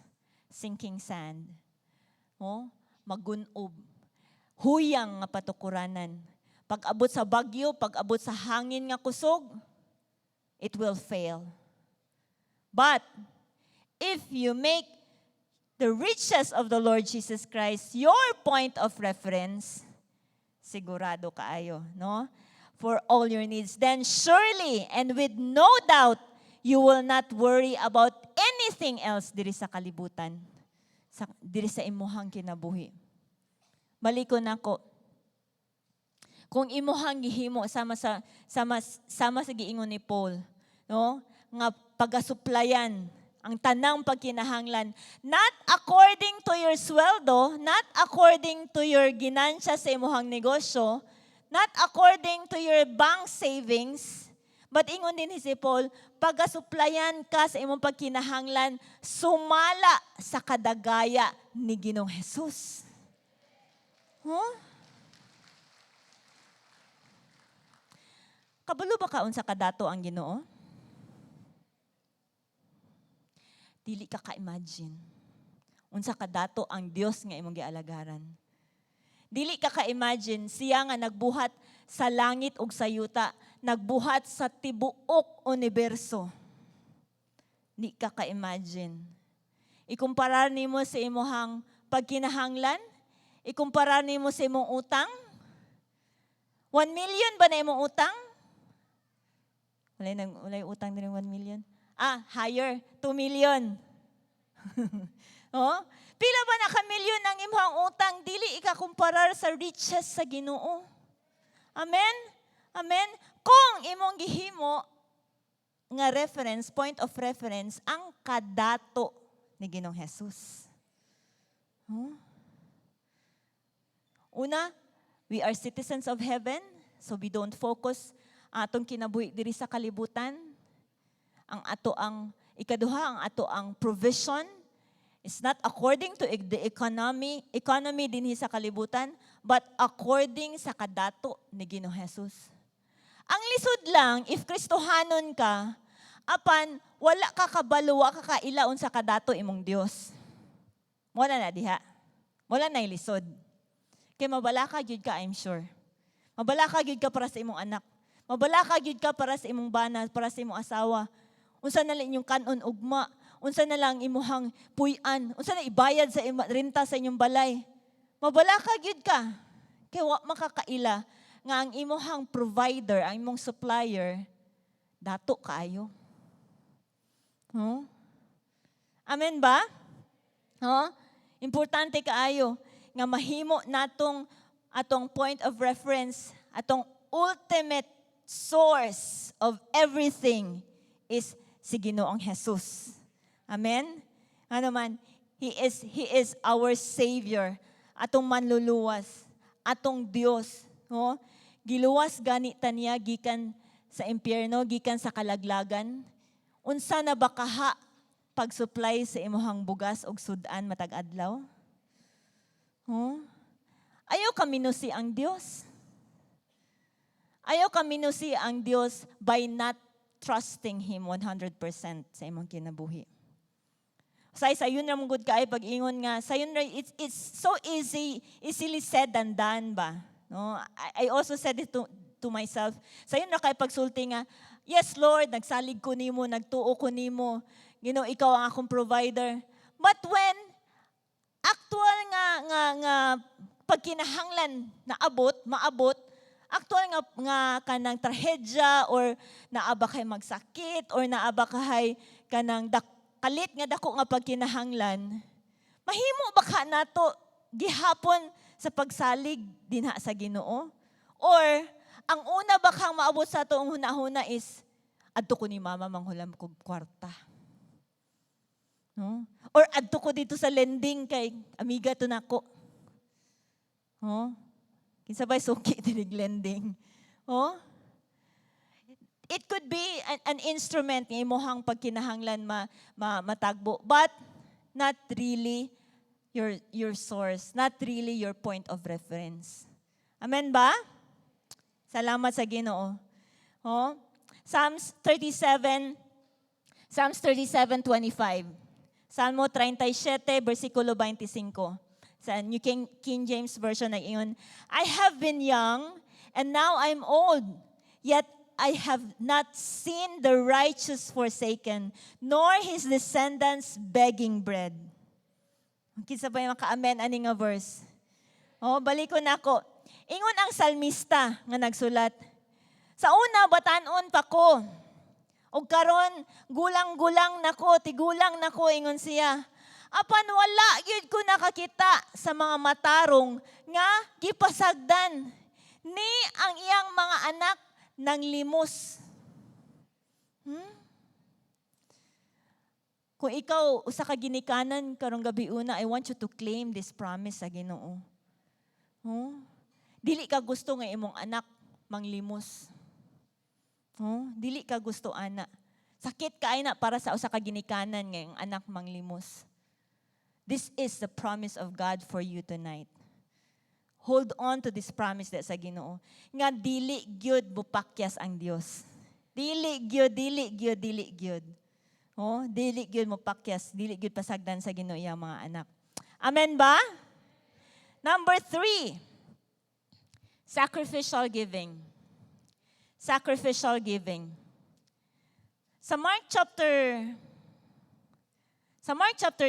sinking sand. Oh, magunob. Huyang nga patukuranan. Pag-abot sa bagyo, pag-abot sa hangin nga kusog, it will fail. But if you make the riches of the Lord Jesus Christ your point of reference, sigurado kaayo, no? For all your needs, then surely and with no doubt, you will not worry about anything else diri sa kalibutan, diri sa imuhang kinabuhi. Balikon nako. Kung imuhang gihimo sama sa giingon ni Paul, no? Nga pagasuplayan ang tanang pagkinahanglan, not according to your sweldo, not according to your ginansya sa imuhang negosyo, not according to your bank savings, but ingon din si Paul, pagasuplayan ka sa imong pagkinahanglan sumala sa kadagaya ni Ginoong Jesus. Huh? Kabalo ba ka unsa kadato ang Ginoo? Dili ka ka-imagine unsa kadato ang Dios nga imong gialagaran. Dili ka ka-imagine siya nga nagbuhat sa langit ug sa yuta, nagbuhat sa tibuok universo. Di ka ka-imagine. Ikumparar nimo sa imuhang pagkinahanglan, ikumparar nimo sa imong utang. 1 million ba na imong utang? Wala yung utang din 1 million. Ah, higher, 2 million. Oh? Pila ba na ka million ang imong utang? Dili ikakumparar sa riches sa Ginoo. Amen? Amen? Kung imong gihimo nga reference, point of reference, ang kadato ni Ginoong Jesus. Huh? Una, we are citizens of heaven, so we don't focus atong kinabuhi diri sa kalibutan. Ang ato ang ikaduha, ang ato ang provision is not according to the economy dinhi sa kalibutan, but according sa kadato ni Ginoong Jesus. Ang lisod lang, if Kristohanon ka, apan wala ka kabalo, wa ka kaila unsa kadato imong Dios. Wala na diha. Wala na lisod. Kay mabalaka gyud ka, I'm sure. Mabalaka gyud ka para sa imong anak. Mabalaka gyud ka para sa imong bana, para sa imong asawa. Unsa na lang inyong kanon ugma, unsa na lang imuhang puy-an, unsa na ibayad sa renta sa inyong balay. Mabalaka gyud ka. Kay wa makakaila nga ang imuhang provider, ang imong supplier, dato kaayo. Huh? Amen ba? Huh? Importante kaayo nga mahimo natong atong point of reference, atong ultimate source of everything is si Ginoong Jesus. Amen? Ano man, He is our Savior, atong manluluwas, atong Dios, no? Giluwas gani ta niya gikan sa impyerno, gikan sa kalaglagan. Unsa na ba kaha pag-supply sa imuhang bugas og sudan matag adlaw? Huh? Ayaw kaminusi ang Dios. Ayaw kaminusi ang Dios by not trusting Him 100% sa imong kinabuhi. Say sayon ra mong gud kay pag-ingon nga sayon ra, it's so easy, easily said than done ba, no? I also said it to myself. Sayon ra kay pagsulti nga, "Yes Lord, nagsalig ko nimo, nagtuo ko nimo. Ginoo, ikaw ang akong provider." But when actual nga pagkinahanglan naabot, maabot, actual nga kanang trahedya or naa ba kay magsakit or naa ba kay kanang kalit nga dako nga pagkinahanglan, mahimo ba ka nato gihapon sa pagsalig dinha sa Ginoo? Or Ang una ba kang maabot sa atoang hunahuna is, "Adto ko ni Mama, manghulam kog kwarta." No? Or "Adto ko dito sa lending kay amiga to nako." Oh? Kinsa ba'y suki dinig lending? Oh? It could be an instrument nga imuhang pagkinahanglan matagbo, but not really your source, not really your point of reference. Amen ba? Salamat sa Ginoo. Oh? Psalms 37, Psalms 37:25. Salmo 37, versikulo 25. Sa New King James Version nag-ingon, "I have been young and now I'm old, yet I have not seen the righteous forsaken, nor his descendants begging bread." Kinsa ba yung maka-amen ani nga verse? Oh, balikon nako. Ingon ang salmista nga nagsulat, "Sa una, batanon pa ko. Ug karon gulang-gulang nako, tigulang nako," ingon siya. "Apan wala gyud ko nakakita sa mga matarong nga gipasagdan ni ang iyang mga anak nanglimos." Kung ikaw usa ka ginikanan karong gabi una, I want you to claim this promise sa Ginoo. Huh? Dili ka gusto nga imong anak manglimos. Huh? Dili ka gusto ana. Sakit kaayo na para sa usa ka ginikanan nga imong anak manglimos. This is the promise of God for you tonight. Hold on to this promise that sa Ginoo. Nga dili gyud mupakyas ang Dios. Dili gyud, dili gyud, dili gyud. Oh, dili gyud mopakyas, dili gyud pasagdan sa Ginoo iyang mga anak. Amen ba? Number 3, sacrificial giving. Sacrificial giving. Sa Mark chapter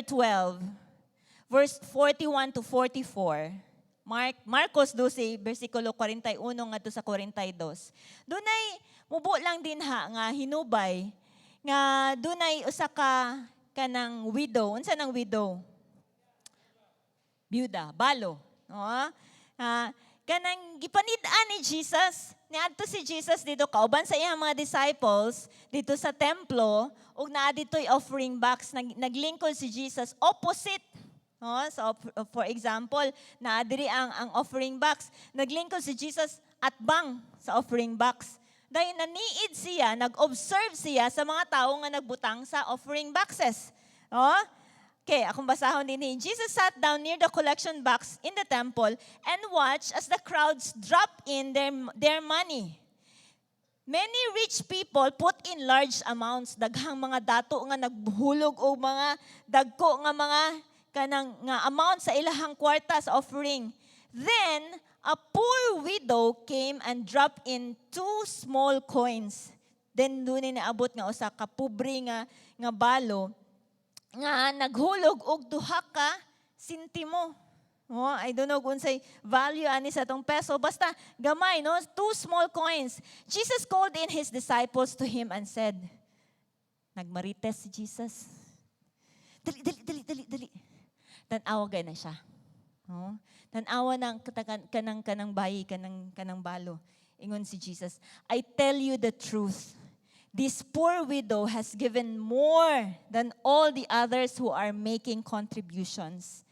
12, verse 41 to 44, Marcos 12, versikulo 41 ngadto sa 42. Dunay mubo lang din ha nga hinubay nga dunay usa ka kanang widow. Unsa nang widow? Byuda, balo. No? Ah, kanang gipanid-an ni Jesus. Niadto si Jesus dito kauban sa iyang mga disciples dito sa templo ug naa dito'y offering box. Naglingkod si Jesus opposite. No? So for example, naa diri ang offering box. Naglingkod si Jesus atbang sa offering box. Dahil naniid siya, nag-observe siya sa mga tao nga nagbutang sa offering boxes. No? Okay, akong basahon din. Jesus sat down near the collection box in the temple and watched as the crowds dropped in their money. Many rich people put in large amounts. Daghang mga dato nga naghulog og mga dagko nga mga kanang nga amount sa ilahang kwarta sa offering. Then, a poor widow came and dropped in two small coins. Then dunay naabot nga usa ka pobre nga balo nga naghulog og duha ka sentimo. Oh, I don't know kung unsay value ani sa atong peso. Basta gamay, no? Two small coins. Jesus called in his disciples to him and said, nagmarites si Jesus. "Dali, dali, dali, dali, dali. Tan-awa gay na siya." No? Tan-awa ng kanang bayi, kanang balo. Ingon si Jesus, "I tell you the truth. This poor widow has given more than all the others who are making contributions.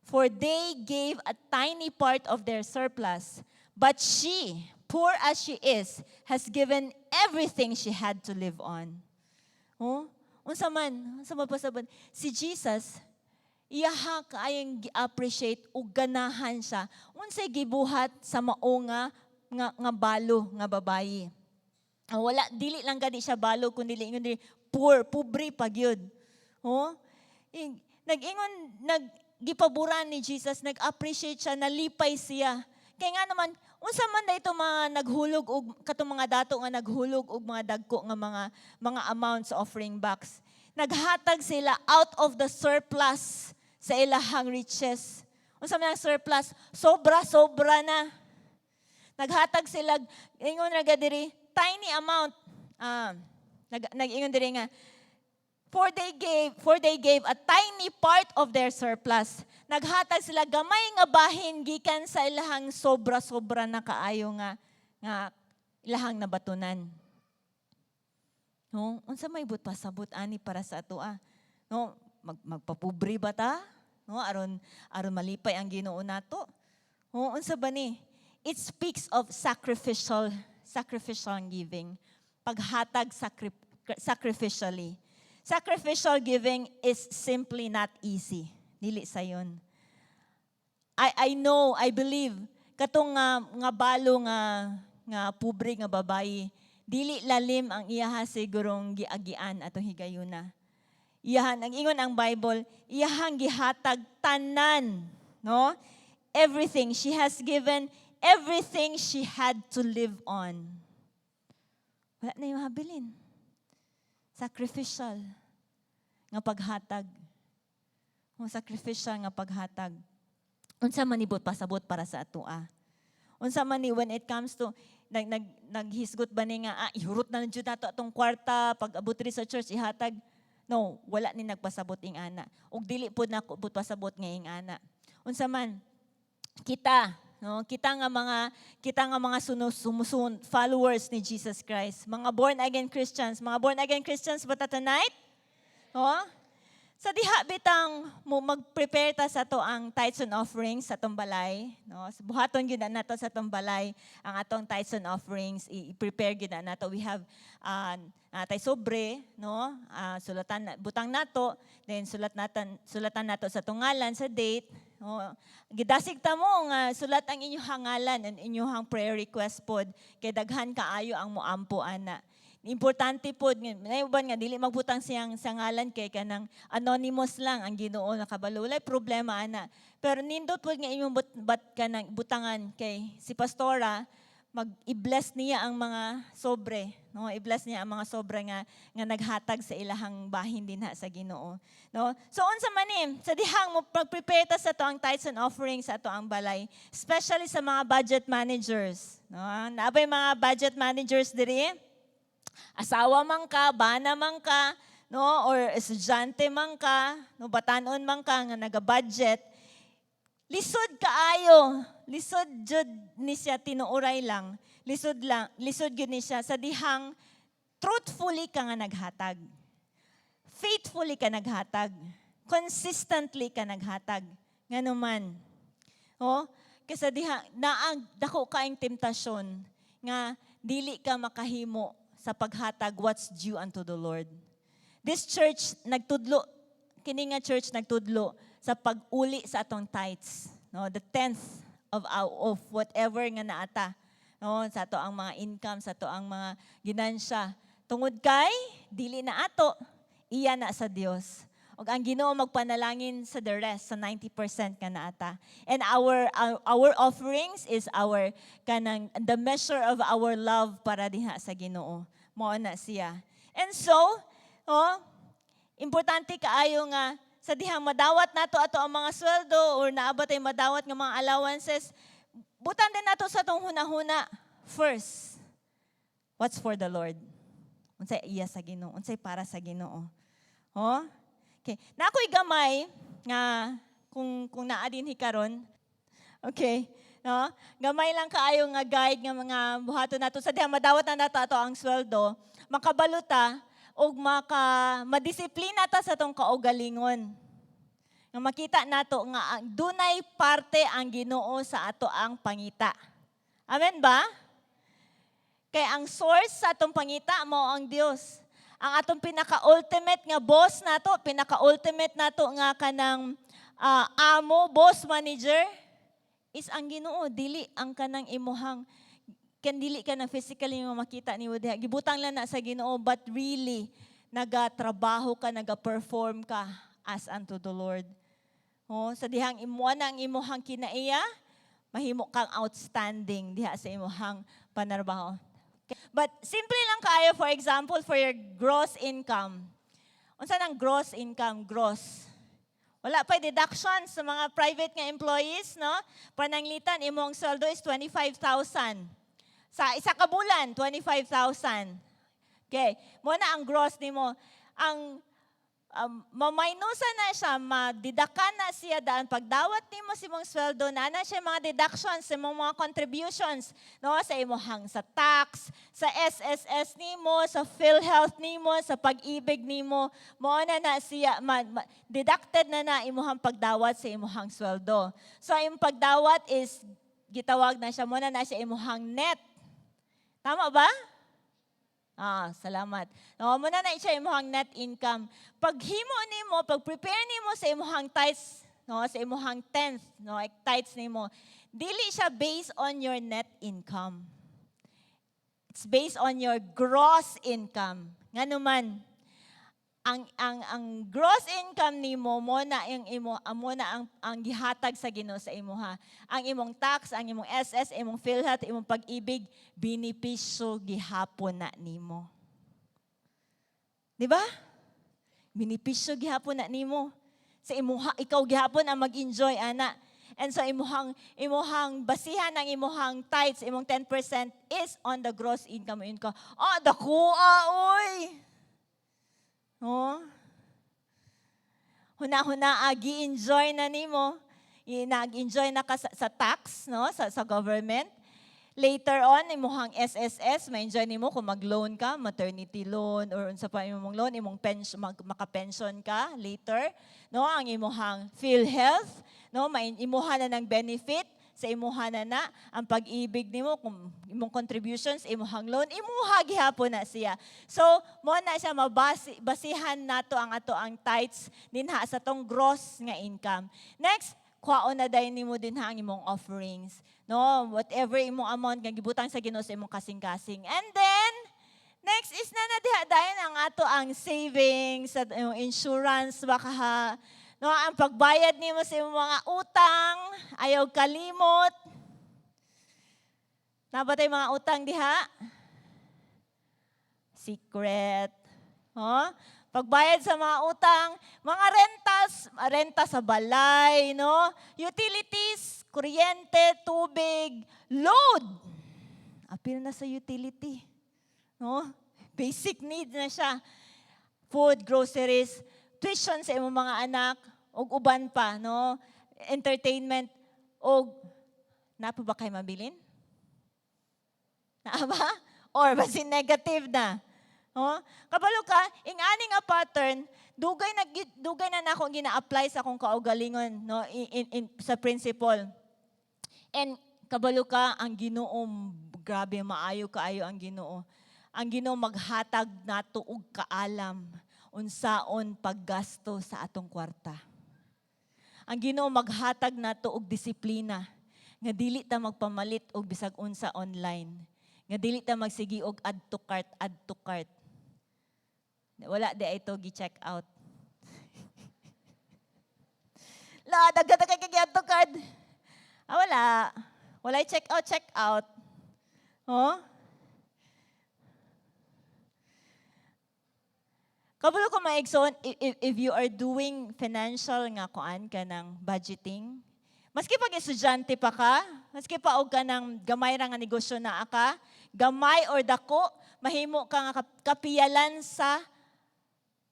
For they gave a tiny part of their surplus, but she, poor as she is, has given everything she had to live on." Oh? Unsa man, unsa man pasabot? Si Jesus, iyaha kaayong gi-appreciate ug ganahan siya unsay gibuhat sa mao nga balo nga babayi. Ah, wala, dili lang gani siya balo kundi ingon diri poor, pobre pa gyud. Oh? Nag-ingon nag gipaboran ni Jesus, nag-appreciate siya, nalipay siya. Kaya nga naman, unsa man na ito mga naghulog og katong mga dato nga naghulog og mga dagko nga mga amounts sa offering box? Naghatag sila out of the surplus sa ilahang riches. Unsa man ang surplus? Sobra-sobra na. Naghatag sila, ingon ra diri, tiny amount. Ah, nag-ingon diri nga, for they gave a tiny part of their surplus." Naghatag sila gamay nga bahin gikan sa ilahang sobra-sobra na kaayo nga nga ilahang nabatunan. No, unsa may buot pasabot ani para sa atoa? No, magpapobre ba ta? No, aron malipay ang Ginoo nato. No, unsa ba ni? It speaks of sacrificial giving. Paghatag sacrificially. Sacrificial giving is simply not easy. Dili sayon. I know, I believe katong nga balo nga pobre nga babayi, dili lalim ang iyaha sigurong giagian atong higayuna. Iyahan ang ingon ang Bible, iyahang gihatag tanan, no? Everything she has given, everything she had to live on. Wala na yung habilin. Sacrificial nga paghatag. O sacrificial nga paghatag. Unsa man ni buot pasabot para sa atoa? Unsa man ni when it comes to nag nag naghisgot ba ni nga ihurot na lang jud nato atong kwarta pag abot diri sa church, ihatag? No, wala ni nagpasabot ing ana. Ug dili pod nako buot pasabot nga ing ana. Unsa man kita, no, kita nga mga sumusun followers ni Jesus Christ, mga born again Christians, mga born again Christians ba ta tonight? No? Sa diha bitang mo mag-prepare ta sa ato ang tithes and offerings sa atong balay, no? So, buhaton gyud na nato sa atong balay ang atong tithes and offerings, i-prepare gyud na nato. We have tay sobre, no? Sulatan butang nato, then sulatan nato sa atong ngalan, sa date, no? Gidasig ta mo nga sulat ang inyong ngalan and inyong prayer request pod kay daghan kaayo ang moampo ana. Importante pod nga nay uban nga dili magbutang siyang sa ngalan kay kanang anonymous lang, ang Ginoo nakabalo. Walay problema ana. Pero nindot pod nga inyong bat kanang butangan kay si pastora mag i-bless niya ang mga sobre, no? I-bless niya ang mga sobre nga naghatag sa ilahang bahin dinha sa Ginoo, no? So unsa man ni sa dihang mo pag-prepare ta sa ato ang tithes and offerings sa ato ang balay, especially sa mga budget managers, no? Naa bay mga budget managers diri? Asawa man ka, bana man ka, no, or estudyante man ka, no, batanon man ka nga naga-budget, lisod kaayo. Lisod jud ni siya, tinuuray lang. Lisod lang, lisod gyud ni siya sa dihang truthfully ka nga naghatag. Faithfully ka naghatag. Consistently ka naghatag. Ngano man. Oh, kasi diha naa dako kaayong temptasyon nga dili ka makahimo sa paghatag what's due unto the Lord. This church nagtudlo, kini nga church nagtudlo sa pag-uli sa atong tithes, no, the tenth of whatever nga naata, no, sa ato ang mga income, sa ato ang mga ginansya. Tungod kay dili na ato, iya na sa Dios. Ug ang Ginoo magpanalangin sa the rest, sa 90% nga naata. And our offerings is our kanang the measure of our love para diha sa Ginoo. Mao na siya. And so, oh, importante kaayo nga sa dihang madawat nato ato ang mga sweldo or naa ba tay madawat nga mga allowances, butan din nato sa atong hunahuna first. What's for the Lord? Unsay iya sa Ginoo? Unsay para sa Ginoo? Oh? Okay. Naa ko'y gamay nga kung naa dinhi karon. Okay. No? Gamay lang kaayo nga guide nga mga buhaton nato sa diha madawat na nato ato ang sweldo, makabalo ta og maka madisiplina ta sa atong kaugalingon. Nga makita nato nga dunay parte ang Ginoo sa ato ang pangita. Amen ba? Kay ang source sa atong pangita mao ang Dios. Ang atong pinaka-ultimate nga boss nato, pinaka-ultimate nato nga kanang amo, boss, manager is ang Ginoo, dili ang kanang imuhang kan dili ka na physically mo makita ni diha. Gibutang lang na sa Ginoo, but really nagatrabaho ka, naga-perform ka as unto the Lord. Oh, sa dihang imuha na ang imuhang kinaiya, mahimo kang outstanding diha sa imuhang panarbaho. But simple lang kaayo, for example, for your gross income. Unsa nang gross income? Gross. Wala pa deduction sa mga private nga employees, no? Pananglitan, imong sweldo is 25,000. Sa isa ka bulan, 25,000. Okay, mao na ang gross nimo. Ang Maminusan na siya, madidakan na siya daan. Pagdawat nimo sa imong sweldo, na siya mga deductions, sa imong mga contributions, no, sa imong sa tax, sa SSS nimo, sa PhilHealth nimo, sa Pag-IBIG nimo, mao na na siya, deducted na na imuhang pagdawat sa imuhang sweldo. So, ang imong pagdawat is, gitawag na siya, mao na na siya imuhang net. Tama ba? Ah, salamat. No, mao na na siya imuhang net income. Paghimo nimo, pag prepare nimo sa imuhang tithes, no, sa imuhang tenth, no, like tithes nimo, dili siya based on your net income. It's based on your gross income. Ngano man, ang gross income nimo mao na ang imo mao na ang gihatag sa Ginoo sa imuha. Ang imong tax, ang imong SS, imong PhilHealth, imong Pag-IBIG, benepisyo gihapon na nimo. Di ba? Benepisyo gihapon na nimo. Sa imuha, ikaw gihapon ang mag-enjoy ana. And so imuhang basihan ang imuhang tithes, imong 10% is on the gross income. Ingon ka, "Ah, dako ah, oy." Oh. Huna-huna gi-enjoy na nimo. Nag-enjoy na ka sa tax, no, sa government. Later on, imuhang SSS, ma-enjoy nimo kung mag-loan ka, maternity loan or unsa pa imong loan, imong pension, maka-pension ka later, no, ang imuhang PhilHealth, no, imuha na ng benefit sa imuha na na ang Pag-IBIG nimo, kung imong contributions, imuhang loan, imuha gihapon na siya. So mao na siya, mabasi basihan nato ang ato ang tithes dinha sa tong gross nga income. Next, kuhaon na dayon nimo dinha ang imong offerings, no, whatever imong amount nga gibutang sa Ginoo sa imong kasing-kasing. And then next is na na diha dayon ang ato ang savings, at imong insurance baka ha. No, ang pagbayad nimo sa imong mga utang, ayaw kalimot. Naa ba tay mga utang diha? Secret. Huh? Pagbayad sa mga utang, mga rentas, renta sa balay, no? Utilities, kuryente, tubig, load. Apil na sa utility. No? Basic need na siya. Food, groceries, tuition sa imong mga anak, ug uban pa, no? Entertainment, og naa pa ba kay mabilin? Naa ba? Or basin negative na? Oh? Kabalo ka, ing-ani nga pattern, dugay na nako gina-apply sa akong kaugalingon, no, in sa principle. And kabalo ka, ang Ginoo, grabe maayo kaayo ang Ginoo. Ang Ginoo maghatag nato og kaalam unsaon paggasto sa atong kwarta. Ang Ginoo maghatag nato og disiplina nga dili ta magpamalit og bisag unsa online. Nga dili ta magsigi og add to cart, add to cart. Wala diay to gi-check out. La, daghan kay add to cart. Ah, wala. Wala check out, check out. Oh? Kabalo ko, mga igsoon, if you are doing financial nga kuan ka ng budgeting, maski pag estudyante pa ka, maski pa og ka ng gamay ra nga negosyo na ka, gamay or dako, mahimo ka nga kapiyalan sa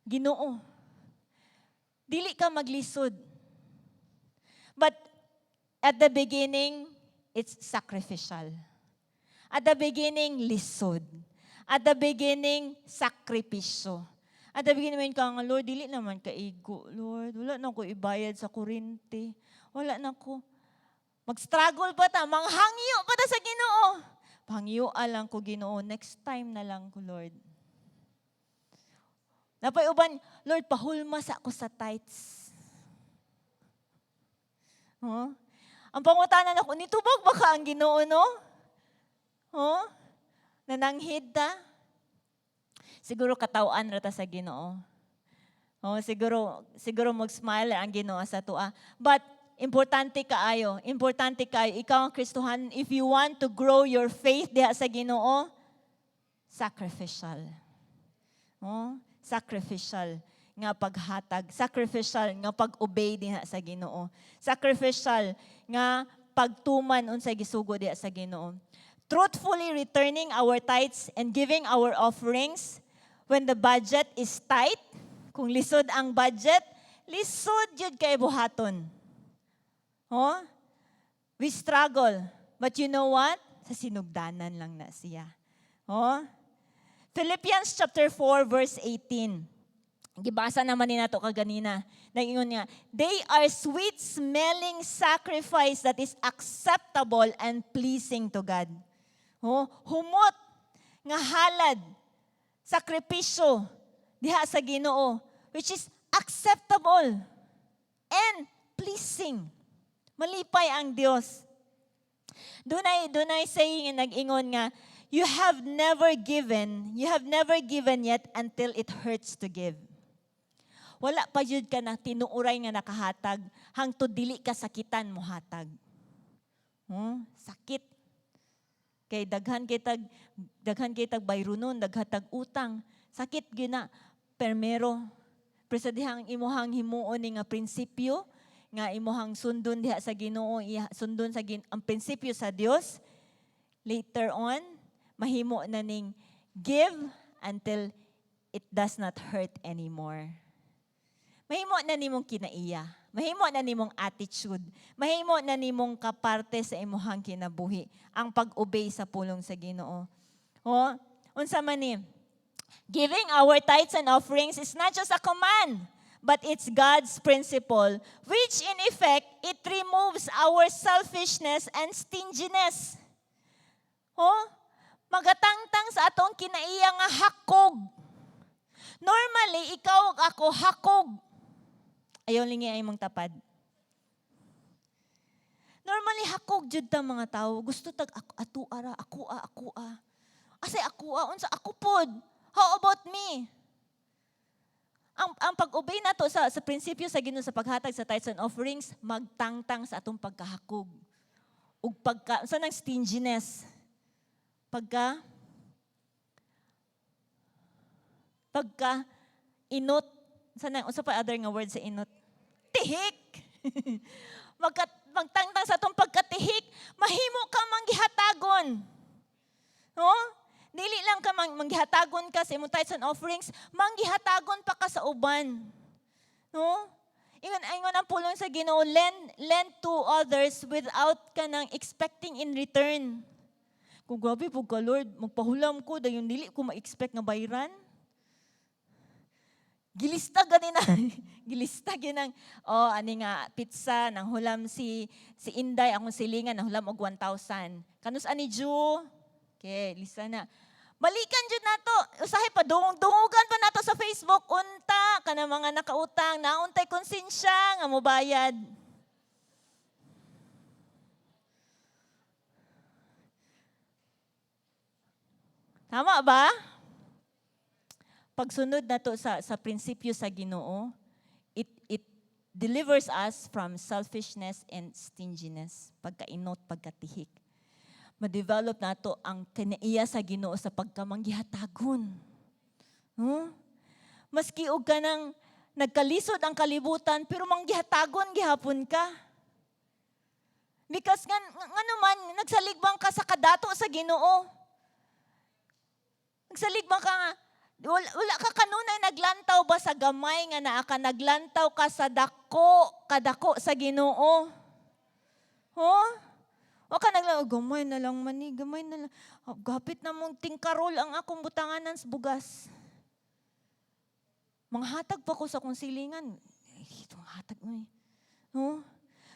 Ginoo. Dili ka maglisod. But at the beginning, it's sacrificial. At the beginning, lisod. At the beginning, sakripisyo. At the beginning, ka nga, "Lord, dili naman kaigo. Lord, wala na ko ibayad sa kuryente. Wala na ko." Mag-struggle pa ta, manghangyo pa ta sa Ginoo. "Pangyo lang ko, Ginoo, next time na lang ko, Lord." Naa pay uban, "Lord, pahulma sa ako sa tithes." Huh? Ang pangutana nako, nitubag ba ka ang Ginoo, no? Huh? Nananghid ta? Siguro kataw-an ra ta sa Ginoo. Oh, siguro mag-smile ang Ginoo sa atoa. But importante kaayo, importante kaayo ikaw ang Kristohan, if you want to grow your faith diha sa Ginoo, sacrificial. Oh, sacrificial nga paghatag, sacrificial nga pag-obey diha sa Ginoo. Sacrificial nga pagtuman unsay gisugo diha sa Ginoo. Truthfully returning our tithes and giving our offerings when the budget is tight. Kung lisod ang budget, lisod jud kay buhaton. Oh? We struggle. But you know what? Sa sinugdanan lang na siya. Oh? Philippians chapter 4 verse 18. Gibasa naman ni nato kaganina. Nag-ingon nga, "They are sweet-smelling sacrifice that is acceptable and pleasing to God." Oh, humot nga halad, sakripisyo diha sa Ginoo, which is acceptable and pleasing. Malipay ang Dios. Dunay saying nga nag-ingon nga, "You have never given yet until it hurts to give." Wala pa jud ka na tinuuray nga nakahatag hangtod dili ka sakitan mohatag. Sakit. Kay daghan kay tag bayronon, daghan tag utang. Sakit gyud na permero. Pero sa dihang imuhang himuon ni nga prinsipyo nga imuhang sundon diha sa Ginoo, sundon ang prinsipyo sa Dios, later on mahimo na ning give until it does not hurt anymore. Mahimo na nimong kinaiya. Mahimo na nimong attitude. Mahimo na nimong kaparte sa imuhang kinabuhi ang pag-obey sa pulong sa Ginoo. Oh, unsa man ni? Giving our tithes and offerings is not just a command, but it's God's principle, which in effect, it removes our selfishness and stinginess. Oh, magatangtang sa atong kinaiya nga hakog. Normally, ikaw ug ako hakog. Ayaw lingi ay mong tapad. Normally, hakog jud ta mga tao. Gusto tag ako, ato ara, ako a, ako a. Asay ako a, unsa ako pod? How about me? Ang pag-obey nato sa prinsipyo sa Ginoo sa paghatag sa tithes and offerings, magtangtang sa atong pagkahakog. Ug pagka, sa nang stinginess? Pagka inot, sa nang, unsa pa other nga word sa inot? Tihik! Magtangtang sa atong pagkatihik, mahimo ka manggihatagon. No? Dili lang ka manggihatagon ka sa imong tithes and offerings, manggihatagon pa ka sa uban. No? Ingon ingon ang pulong sa Ginoo, lend to others without ka nang expecting in return. Kung grabe po ka, Lord, magpahulam ko, dayon dili ko ma-expect nga bayran. Gilista gani na. Gilista ginang, oh, ani nga pizza nang hulam si Inday, akong silingan, nang hulam og 1,000. Kanus ani Ju? Okay, lista na. Balikan jud nato. Usahay pa dungog-dungugan pa nato sa Facebook unta kana mga nakautang, nauntay konsensya nga mobayad. Tama ba? Pagsunod nato sa prinsipyo sa Ginoo, it delivers us from selfishness and stinginess, pagkainot, pagkatihik. Ma-develop nato ang kinaiya sa Ginoo sa pagkamanggihatagon. No? Maski og ka nang nagkalisod ang kalibutan, pero manggihatagon gihapon ka. Because nga naman, nagsaligban ka sa kadato sa Ginoo. Nagsaligban ka nga, wala ka kanunay naglantaw ba sa gamay nga naa ka, naglantaw ka sa dako, kadako sa Ginoo. Huh? Wa ka naglantaw, "Oh, gamay na lang mani, gamay na lang. Oh, gapit na mong tingkarol ang akong butanganan sa bugas. Manghatag pa ko sa akong silingan." Eh, itong hatag mo eh. No?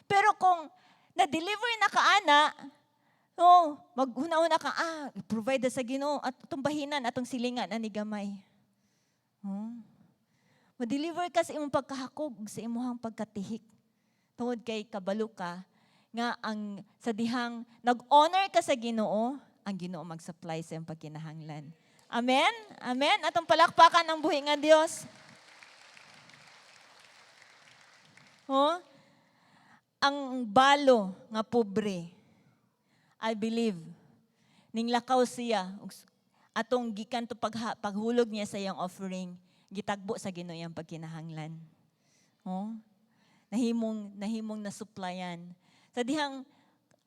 Pero kung na-deliver na ka ana, no, maghuna-huna ka, provide sa Ginoo at atong bahinan, atong silingan ani gamay. No? Ma-deliver ka sa imong pagkahakog, sa imong pagkatihik. Tungod kay kabalo ka nga ang sa dihang nag-honor ka sa Ginoo, ang Ginoo mag-supply sa imong pagkinahanglan. Amen? Amen? Atong palakpakan ang buhi nga Dios. Oh? Ang balo nga pobre, I believe, ning lakaw siya, atong gikan to paghulog niya sa iyang offering, gitagbo sa Ginoo iyang pagkinahanglan. Oh? Nahimong nasupplyan. Sa dihang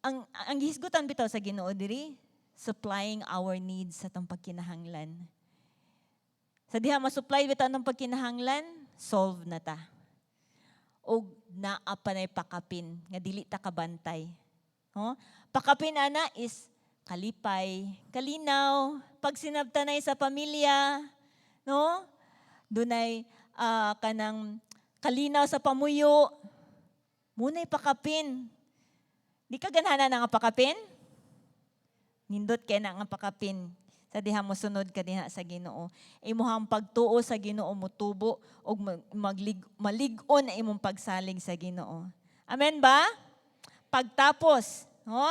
ang gihisgutan bitaw sa Ginoo diri, supplying our needs sa atong pagkinahanglan. Sa diha masupply bitaw ang pagkinahanglan, Solve na ta. Og naa pa nay pakapin nga dili ta kabantay. No? Pakapin ana is kalipay, kalinaw, pagsinabtanay sa pamilya, no? Dunay kanang kalinaw sa pamuyo. Mao nay pakapin. Di ka ganahan nga pakapin? Nindot kay na nga pakapin sa diha mo sunod ka diha sa Ginoo. Imuhang pagtuo sa Ginoo motubo og malig-on na imong pagsalig sa Ginoo. Amen ba? Pagtapos, no?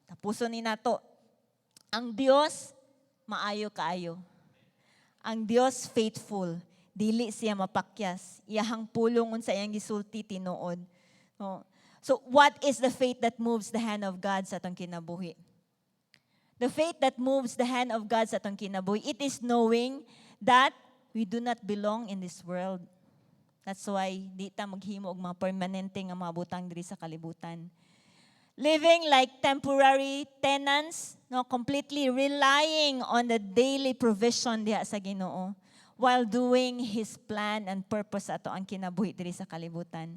Tapuson ni nato. Ang Dios maayo kaayo. Ang Dios faithful. Dili siya mapakyas. Iyahang pulong unsa iyang gisulti tinuod. No? So what is the faith that moves the hand of God sa atong kinabuhi? The faith that moves the hand of God sa atong kinabuhi, it is knowing that we do not belong in this world. That's why di ta maghimo og mga permanente nga mga butang diri sa kalibutan. Living like temporary tenants, no, completely relying on the daily provision diha sa Ginoo while doing His plan and purpose ato ang kinabuhi diri sa kalibutan.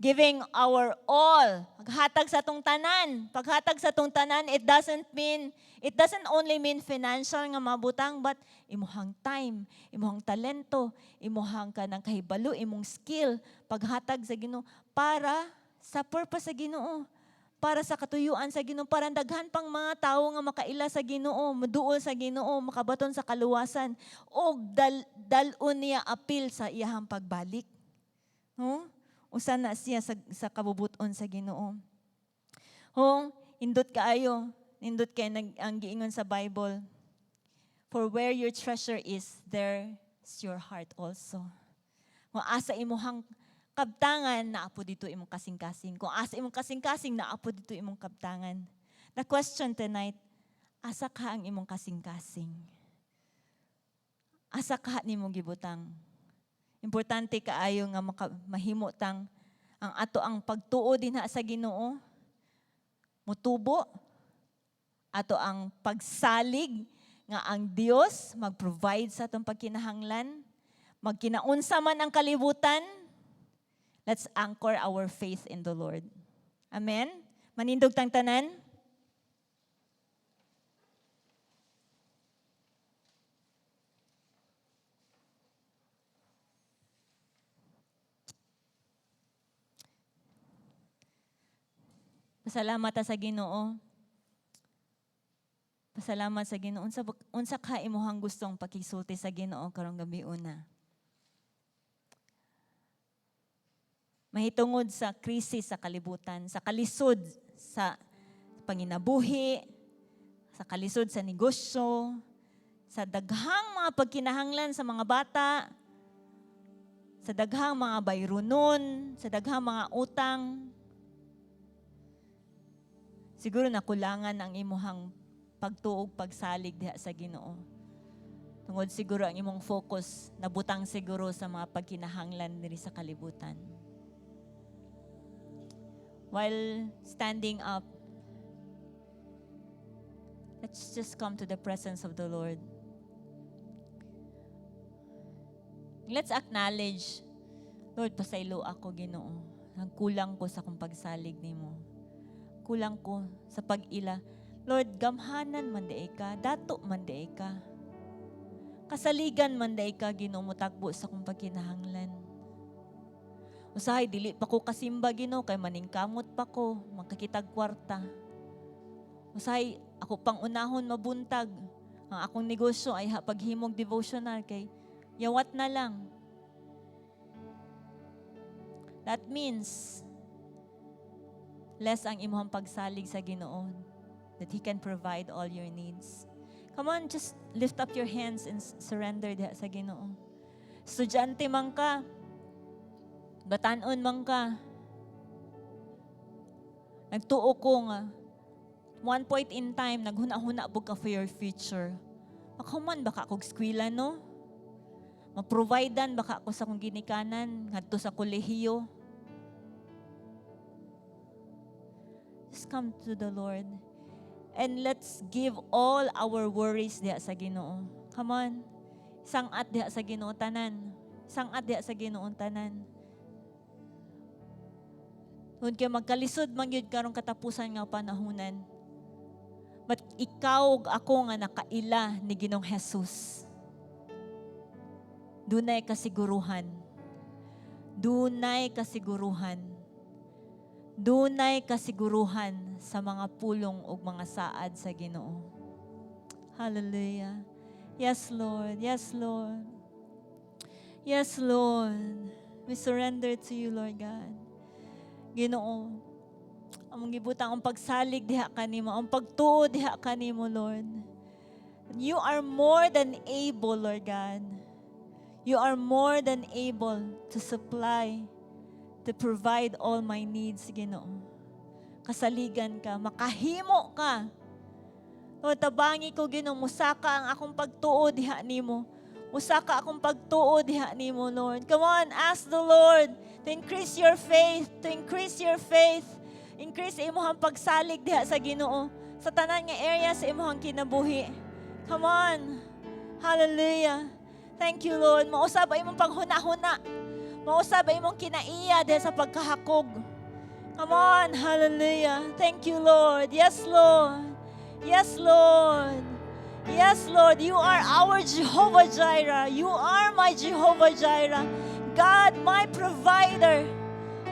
Giving our all, paghatag sa atong tanan. Paghatag sa atong tanan, it doesn't only mean financial nga mabutang, but imuhang time, imuhang talento, imuhang kanang kahibalo, imong skill, paghatag sa Ginoo para sa purpose sa Ginoo, para sa katuyuan sa Ginoo, para daghan pang mga tawo nga makaila sa Ginoo, moduol sa Ginoo, makabaton sa kaluwasan og dal-on niya apil sa iyahang pagbalik. No? Usa na siya sa kabubuton sa Ginoo. Hong indot kaayo, nindot kay ang giingon sa Bible. "For where your treasure is, there's your heart also." Kung asa imuhang kabtangan, naa pod didto imong kasing-kasing. Kung asa imong kasing-kasing, naa pod didto imong kabtangan. The question tonight, asa ka ang imong kasing-kasing? Asa ka nimo gibutang? Importante kaayo nga mahimo tang ang ato ang pagtuo dinha sa Ginoo mutubo, ato ang pagsalig nga ang Dios mag-provide sa atong pagkinahanglan, magkinaunsa man ang kalibutan. Let's anchor our faith in the Lord. Amen. Manindog tang tanan. Pasalamat ta sa Ginoo. Pasalamat sa Ginoo. Unsa ka imuhang gustong pakisulti sa Ginoo karong gabi una? Mahitungod sa krisis sa kalibutan, sa kalisod sa panginabuhi, sa kalisod sa negosyo, sa daghang mga pagkinahanglan sa mga bata, sa daghang mga bayronon, sa daghang mga utang. Siguro nakulangan ang imuhang pagtuo og pagsalig diha sa Ginoo. Tungod siguro ang imong focus nabutang siguro sa mga pagkinahanglan diri sa kalibutan. While standing up, let's just come to the presence of the Lord. Let's acknowledge, "Lord, pasaylo ako, Ginoo. Nagkulang ko sa akong pagsalig nimo. Kulang ko sa pag-ila. Lord, gamhanan man diay ka, dato man diay ka. Kasaligan man diay ka, Ginoo, motagbo sa akong pagkinahanglan. Usahay, dili pa ko kasimba, Ginoo, kay maningkamot pa ko, makakitag kwarta. Usahay, ako pang unahon mabuntag. Ang akong negosyo ay paghimog devotional kay yawat na lang." That means, less ang imuhang pagsalig sa Ginoo that He can provide all your needs. Come on, just lift up your hands and surrender diha sa Ginoo. Estudyante man ka, batanon man ka, nagtuo ko nga, one point in time, naghuna-huna pud ka for your future. Makahuman ba ka akong eskwela, no? Ma-providean ba ka ako sa akong ginikanan, ngadto sa kolehiyo? Just come to the Lord. And let's give all our worries diha sa Ginoo. Come on. Sangat diha sa Ginoo tanan. Sangat diha sa Ginoo tanan. Tungod kay magkalisod man gyud karong katapusan nga panahunan. But ikaw ug ako nga nakaila ni Ginoong Jesus, dunay kasiguruhan. Dunay kasiguruhan. Dunay kasiguruhan sa mga pulong ug mga saad sa Ginoo. Hallelujah. Yes, Lord. Yes, Lord. Yes, Lord. We surrender to you, Lord God. Ginoo, among gibutang ang pagsalig diha kanimo, ang pagtuo diha kanimo, Lord. You are more than able, Lord God. You are more than able to supply, to provide all my needs, Ginoo. Kasaligan ka, makahimo ka. Lord, tabangi ko, Ginoo, musaka ang akong pagtuo diha nimo. Musaka akong pagtuo diha nimo, Lord. Come on, ask the Lord to increase your faith, to increase your faith. Increase imong pagsalig diha sa Ginoo sa tanan nga area sa imong kinabuhi. Come on. Hallelujah. Thank you, Lord. Mausab ang imong paghuna-huna. Mausab ang imong kinaiya diha sa pagkahakog. Come on. Hallelujah. Thank you, Lord. Yes, Lord. Yes, Lord. Yes, Lord. You are our Jehovah Jireh. You are my Jehovah Jireh. God, my provider.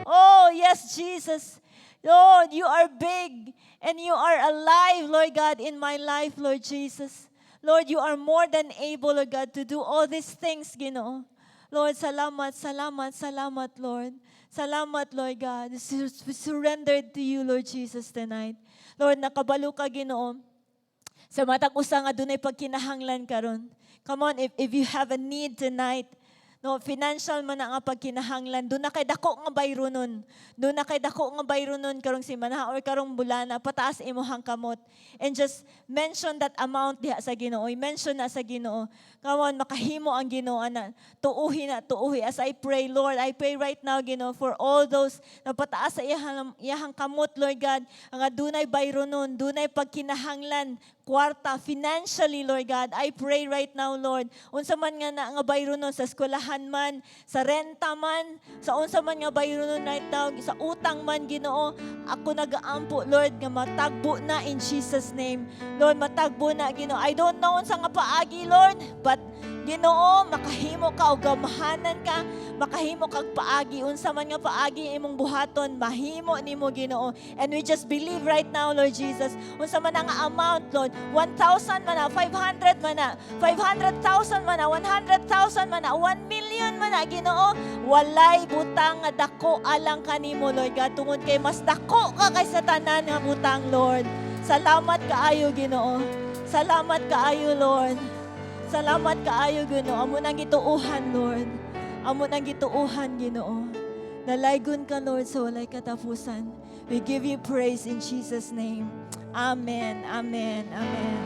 Oh, yes, Jesus. Lord, you are big and you are alive, Lord God, in my life, Lord Jesus. Lord, you are more than able, Lord God, to do all these things, Ginoo. Lord, salamat, salamat, salamat, Lord. Salamat, Lord God. We surrendered to you, Lord Jesus, tonight. Lord, nakabalo ka, Ginoo, sa matag usa nga dunay pagkinahanglan karon. Come on, if you have a need tonight, no, financial man na nga pagkinahanglan, duna kay dako nga bayronon. Duna kay dako nga bayronon karong simana or karong bulana, pataas imong kamot. And just mention that amount diha sa Ginoo. I-mention na sa Ginoo. Come on, makahimo ang Ginoo ana. Tuuhi na, tuuhi. As I pray, Lord, I pray right now, Ginoo, for all those na pataas sa iyahang kamot, Lord God, ang adunay bayronon, dunay pagkinahanglan, kwarta, financially, Lord God. I pray right now, Lord, unsa man nga na nga bayronon sa eskwelahan man, sa renta man, sa unsa man nga bayronon right now, sa utang man, Ginoo, ako nagaampo, Lord, nga matagbo na in Jesus' name. Lord, matagbo na, Ginoo. I don't know unsa nga paagi, Lord, but Ginoo, makahimo ka og gamhanan ka, makahimo kag paagi. Unsa man nga paagi imong buhaton, mahimo nimo, Ginoo. And we just believe right now, Lord Jesus, unsa man ang amount, Lord, 1,000 man na, 500 man na, 500,000 man na, 100,000 man na, 1 million man na, Ginoo, walay butang nga dako alang kanimo, Lord God, tungod kay mas dako ka kaysa tanan nga butang, Lord. Salamat kaayo, Ginoo. Salamat kaayo, Lord. Salamat kaayo, Ginoo. Amo nang gituuhan, Lord. Amo nang gituuhan, Ginoo. Dalaygon ka, Lord, sa walay katapusan. We give you praise in Jesus' name. Amen. Amen. Amen.